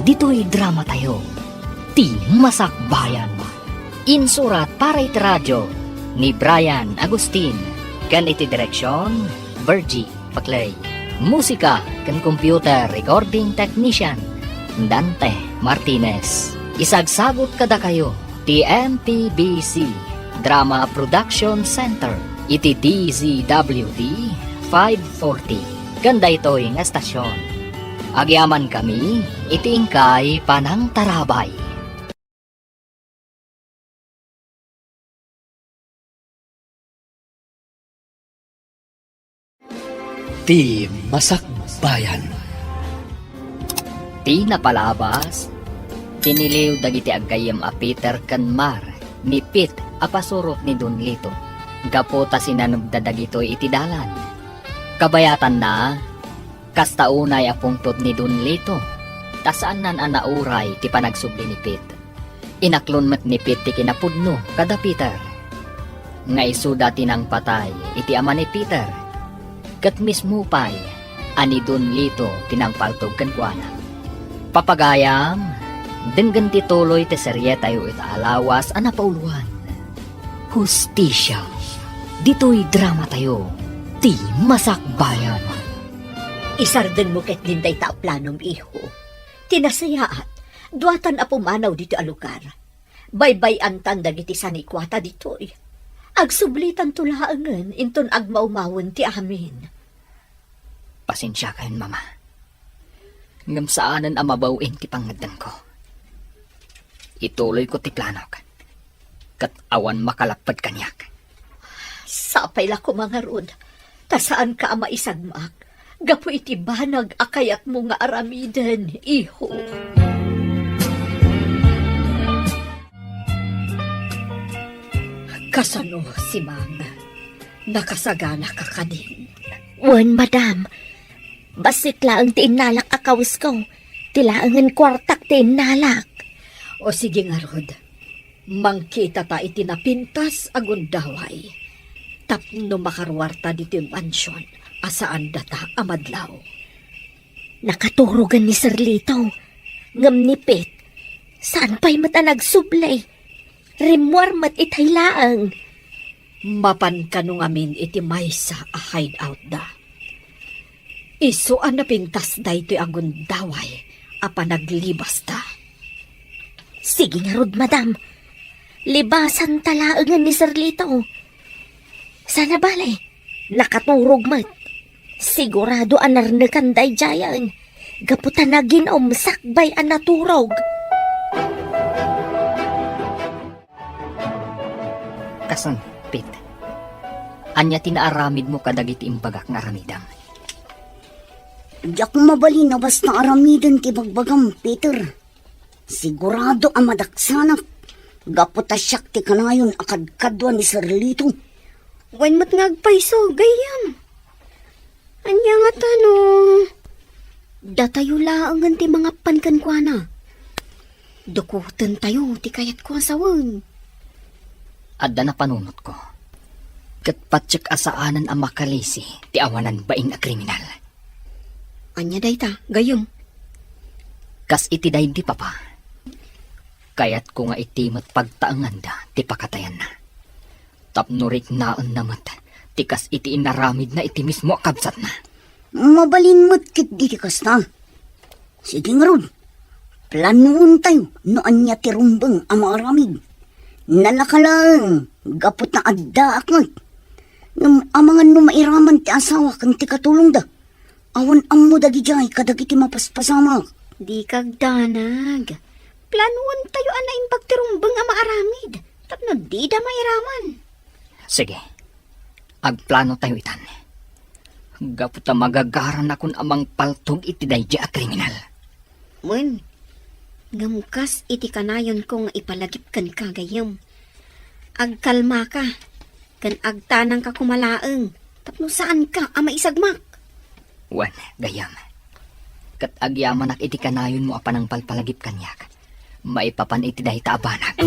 Ditoy dramatayo, Ti Masakbayan. Insurat para iti radio ni Brian Agustin ken iti direksion, Virgie Paclay. Musika ken computer recording technician, Dante Martinez. Isagsagut kadakayo ti M P B C Drama Production Center iti D Z W T five forty ken daytoy nga estasion. Agyamankami iti inkay panangtarabay. Ti Masakbayan. Ti napalabas, tiniliw dagiti aggayyem a Peter ken Mar ni Pete a pasurot ni Don Lito, gapu ta sinanebda dagitoy iti dalan. Kabayatanna, kasta unay a pungtot ni Don Lito, ta saannan a nauray ti panagsubli ni Pete. Inaklon met ni Pete ti kinapudno kada Peter. Nga isuda ti nangpatay iti ama ni Peter, ket mismo pay a ni Don Lito ti nangpaltog kenkuana. Papagayam, denggen ti tuloy ti serietayo ita a lawas a napauloan, Hustisia. Ditoy dramatayo, Ti Masakbayan. Isardengmo ketdin dayta a planom, iho. Ti nasayaat, duatan a pumanaw ditoy a lugar. Baybay-antan dagiti sanikuata ditoy. Agsublitanto laengen inton agmaumawen ti amin. Pasensiakayon, Mama. Ngem saanen a mabaw-in ti pangngeddengko. Ituloyko ti planok, ket awan makalapped kaniak. Sapay la koma ngarud, ta saanka a maisagmak gapu iti banag a kayatmo nga aramiden, iho. Kasano, Simang? Nakasagana ka kadin? Wen, madam. Bassit laeng ti innalak a kawesko. Ti laengen kuartak ti innalak. O sige ngarud, mangkitata iti napintas a gundaway tapno makaruarta ditoy mansion a saan data a madlaw. Nakaturogen ni Sir Lito, ngem ni Pete, saan pay met a nagsubli. Rimmuar met itay laeng. Mapan kano ngamin iti maysa a hideout da. Isu a napintas daytoy a gundaway a panaglibasta. Sige ngarud, madam. Libasanta laengen ni Sir Lito. Sana bale, nakaturog met. Sigurado a narnekan daydiayen, gapu ta nagin-om sakbay a naturog. Kason, Pete, ania ti naaramidmo kadagiti imbagak nga aramidem? Diak mabalin a basta aramiden ti bagbagam, Peter. Sigurado a madaksanak, gapu ta siak ti kanayon a kadkadua ni Sir Lito. Wen met nga agpayso, gayyem. Ania ngata no datayo laengen ti mangapan kenkuana? Dukotentayo ti kayatko a sawen. Adda napanunotko, ket patiek a saanen a makalisi ti awanan bain a kriminal. Ania dayta, gayyem? Kas iti daydi, Papa, kayatko nga iti met pagtaenganda ti pakatayanna. Tapno riknaenna met ti kas iti inaramidna iti mismo a kabsatna. Mabalin met ket diti kasta. Sige ngarud, planuentayo no ania ti rumbeng a maaramid. Nalaka laeng gapu ta addaak met. Ngem amangan no mairaman ti asawa ken ti katulongda. Awan ammo dagidiay kadagiti mapaspasamak. Dika agdanag. Planuentayo a naimbag ti rumbeng a maaramid tapno dida mairaman. Sige, agplanotayo itan. Gapu ta magagaranakon a mangpaltog iti daydi a kriminal. Wen, ngem kas iti kanayonko nga ipalagip kenka, gayyem, agkalmaka ken agtanangka koma laeng tapno saanka a maisagmak. Wen, gayyem, ket agyamanak iti kanayonmo a panangpalpalagip kaniak maipapan iti dayta a banag.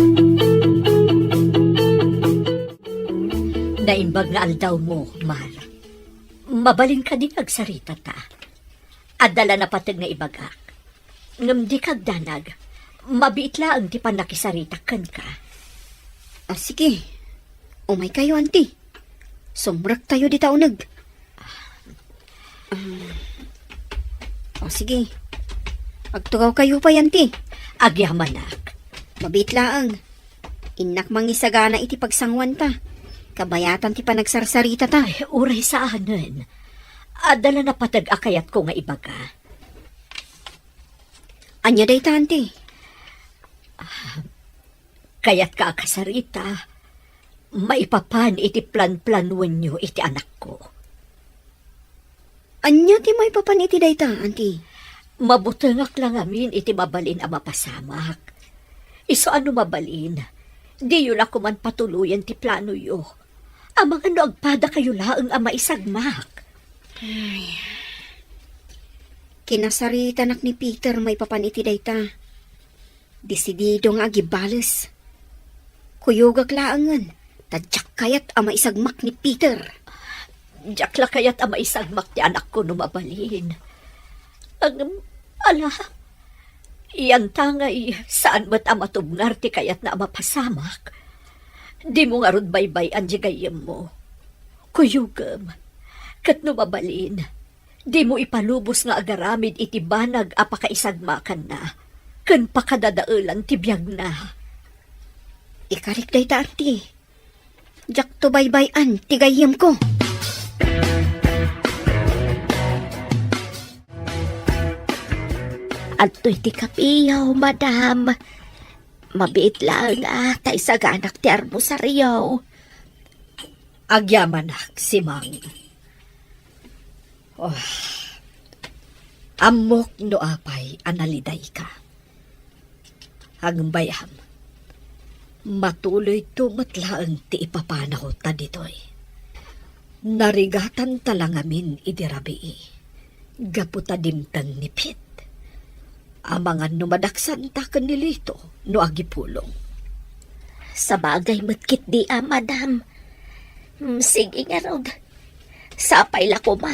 Naimbag nga aldawmo, Mar. Mabalin kadi nga agsaritata. Adda la napateg nga ibagak. Ngem dika agdanag, mabiit laeng ti pannakisaritak kenka. Ah, sige. Umaykayo, anti. Sumrektayo dita uneg. Ah, oh, sige. Agtugawkayo pay, anti. Agyamanak. Mabiit laeng. Innak mangisagana iti pagsanguanta. Kabayatan ti panagsarsaritata. Ay, uray saanen. Adda la napateg a kayatko nga ibaga. Ania dayta, anti? Ah, kayatka a kasarita maipapan iti planplanuenyo iti anakko. Ania ti maipapan iti dayta, anti? Mabutengak la ngamin iti mabalin a mapasamak. Isu a no mabalin, diyo la koman patuloyen ti planoyo. Amangan no agpadakayo laeng a maisagmak. Ay. Kinasaritanak ni Peter maipapan iti dayta. Desidido nga agibales. Kuyogak laengen, ta diak kayat a maisagmak ni Peter. Diak la kayat a maisagmak ti anakko no mabalin. Ngem, ala, yantangay, saan met a matubngar ti kayatna a mapasamak. Dimo ngarud baybay-an ti gayyemmo. Kuyogem, ket no mabalin, dimo ipalubos nga agaramid iti banag a pakaisagmakanna ken pakadadaelan ti biagna. Ikarik dayta, anti. Diakto baybay-an ti gayyemko. Adtoy ti kapiyo, madam. Mabiit laeng a ta isaganak ti armosario. Agyamanak, Simang. Oh, ammok no apay a nalidayka. Agbayam, matuloyto met laeng ti ipapanaw ta ditoy. Narigatan ta la ngamin idi rabii, gapu ta dimteng ni Pete. Amangan no madaksanta ken ni Lito no agipulong. Sabagay met ketdi a, madam. Mm, sige ngarud. Sapay la koma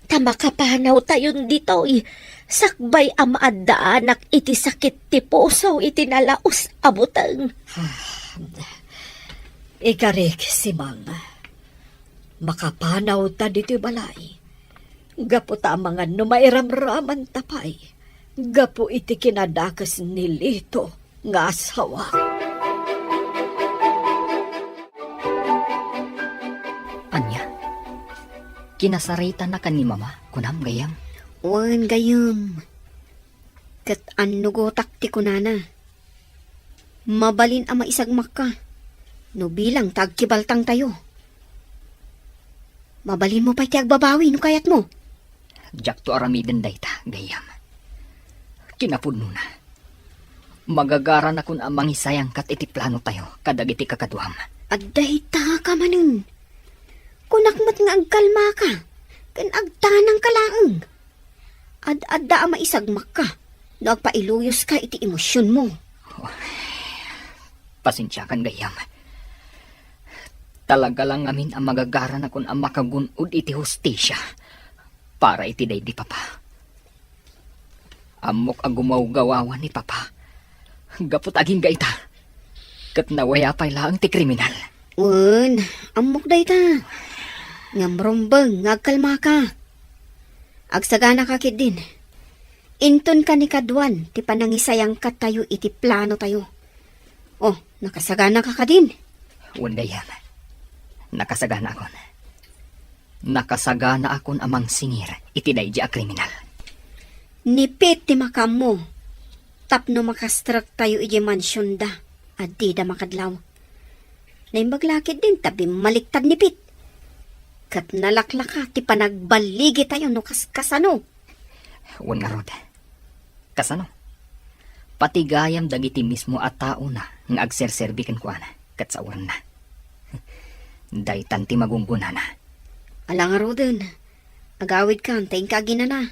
ta makapanawtayon ditoy, sakbay a maaddaanak iti sakit ti puso iti nalaus a buteng. Ikarik, Simang, makapanawta ditoy balay. Gapu ta amangan no mairamramanta pay gapu iti kinadakes ni Lito nga asawa. Ania? Kinasaritanaka ni Mama, kunam, gayyem? Wen, gayyem. Ket annugotak ti kunana. Mabalin a maisagmakka no bilang ta agkibaltangtayo. Mabalinmo pay ti agbabawi no kayatmo. Diakto aramiden dayta, gayyem. Kinapudnona, magagaranakon a mangisayangkat iti planotayo kadagiti kakaduam. Adda itaka manen. Kunak met nga agkalmaka ken agtanangka laeng. Ad-adda a maisagmakka no agpailuyoska iti emosionmo. Pasensiakan, gayyem. Talaga la ngamin a magagaranakon a makagun-od iti hustisia para iti daydi papa. Ammok a gumawgawawan ni papa gapu ta agingga ita. Ket nawaya pay laeng ti kriminal. Wen, ammok dayta. Ngem rumbeng nga agkalmaka. Agsaganaka ketdin. Inton kanikaduan ti panangisayangkattayo iti planotayo. Oh, nakasaganaka kadin? Wen, gayyem. Nakasaganaakon. Nakasaganaakon a mangsingir iti daydi a kriminal. Ni Pete ti makaammo tapno makastrektayo idiay mansionda a dida makadlaw. Naimbag la ketdin ta bimmaliktad ni Pete. Ket nalaklaka ti panagballigitayo no kaskasano. Wen ngarud. Kasano? Pati gayam dagiti mismo a taona nga agserserbi kenkuana ket saoranna. Daytan ti magunggonana. Ala ngaruden, agawidkan ta inka aginana.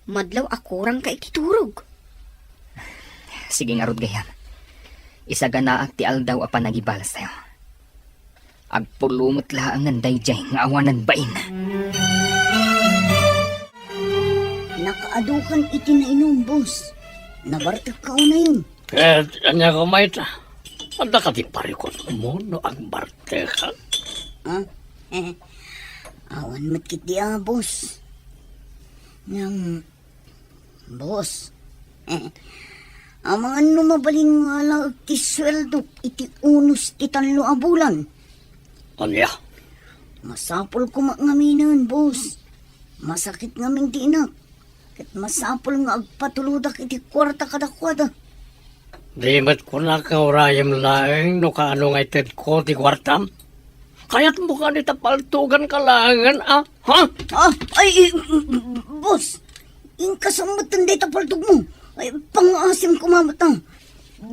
Madlaw a kurangka iti turog. Sige ngarud, gayyem. Isaganaak ti aldaw a panagibalastayo. Agpulong met laengen daydiay nga awanan bain. Nakaadukan iti nainum, boss. Nabartekka unayen. Ket ania koma ita? Adda kadi parikutmo no agbartekak? Ah? Awan met ketdi a, boss. Ngem, boss, amangan no mabalin nga alaek ti sueldok iti unos ti tallo a bulan. Ania? Masapul koma ngaminen, boss. Masakit ngamin ti inak. Ket masapul nga agpatulodak iti kuarta kadakuada. Di met kunak nga urayem laeng no kaano nga itedko ti kuartam? Kayatmo kadi ta paltuganka laengen, a? Ha? Ah, ay, eh, boss, inka sa metten dayta paltogmo. Ay, pangngaasim koma met, a.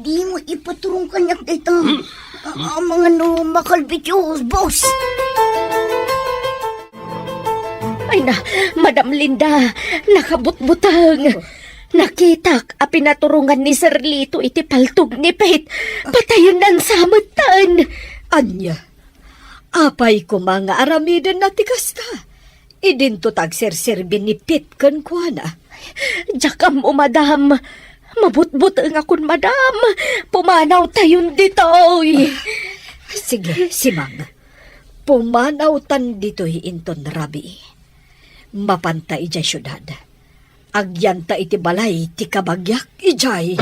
Dimo ipaturong kaniak dayta. Hmm? A-, amangan no makalbit, boss. Ay na, Madam Linda, nakabutbuteng. Nakitak a pinaturongan ni Sir Lito iti paltog ni Pete. Patayennan sa metten. Ania? Apay koma nga aramidenna ti kasta? Idinto ta agserserbi ni Pete kenkuana. Diak ammo, madam. Mabutbutengakon, madam. Pumanawtayon ditoy. Sige, Simang. Pumanawtan ditoy inton rabii. Mapanta idiay siudad. Agyanta iti balay ti kabagiak idiay.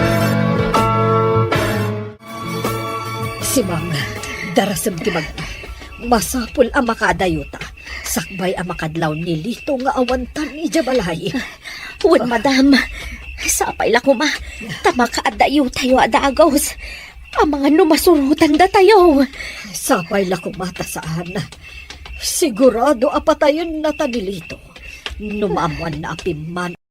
Simang, darasem ti magna. Masapul a makaadayota sakbay a makadlaw ni Lito nga awantan idiay balay. Wen, madam. Sapay la koma ta makaadayotayo a dagus. Amangan no masurotan datayo. Sapay la koma ta saan. Sigurado a patayenna ta ni Lito. No maammoanna a pimmanaw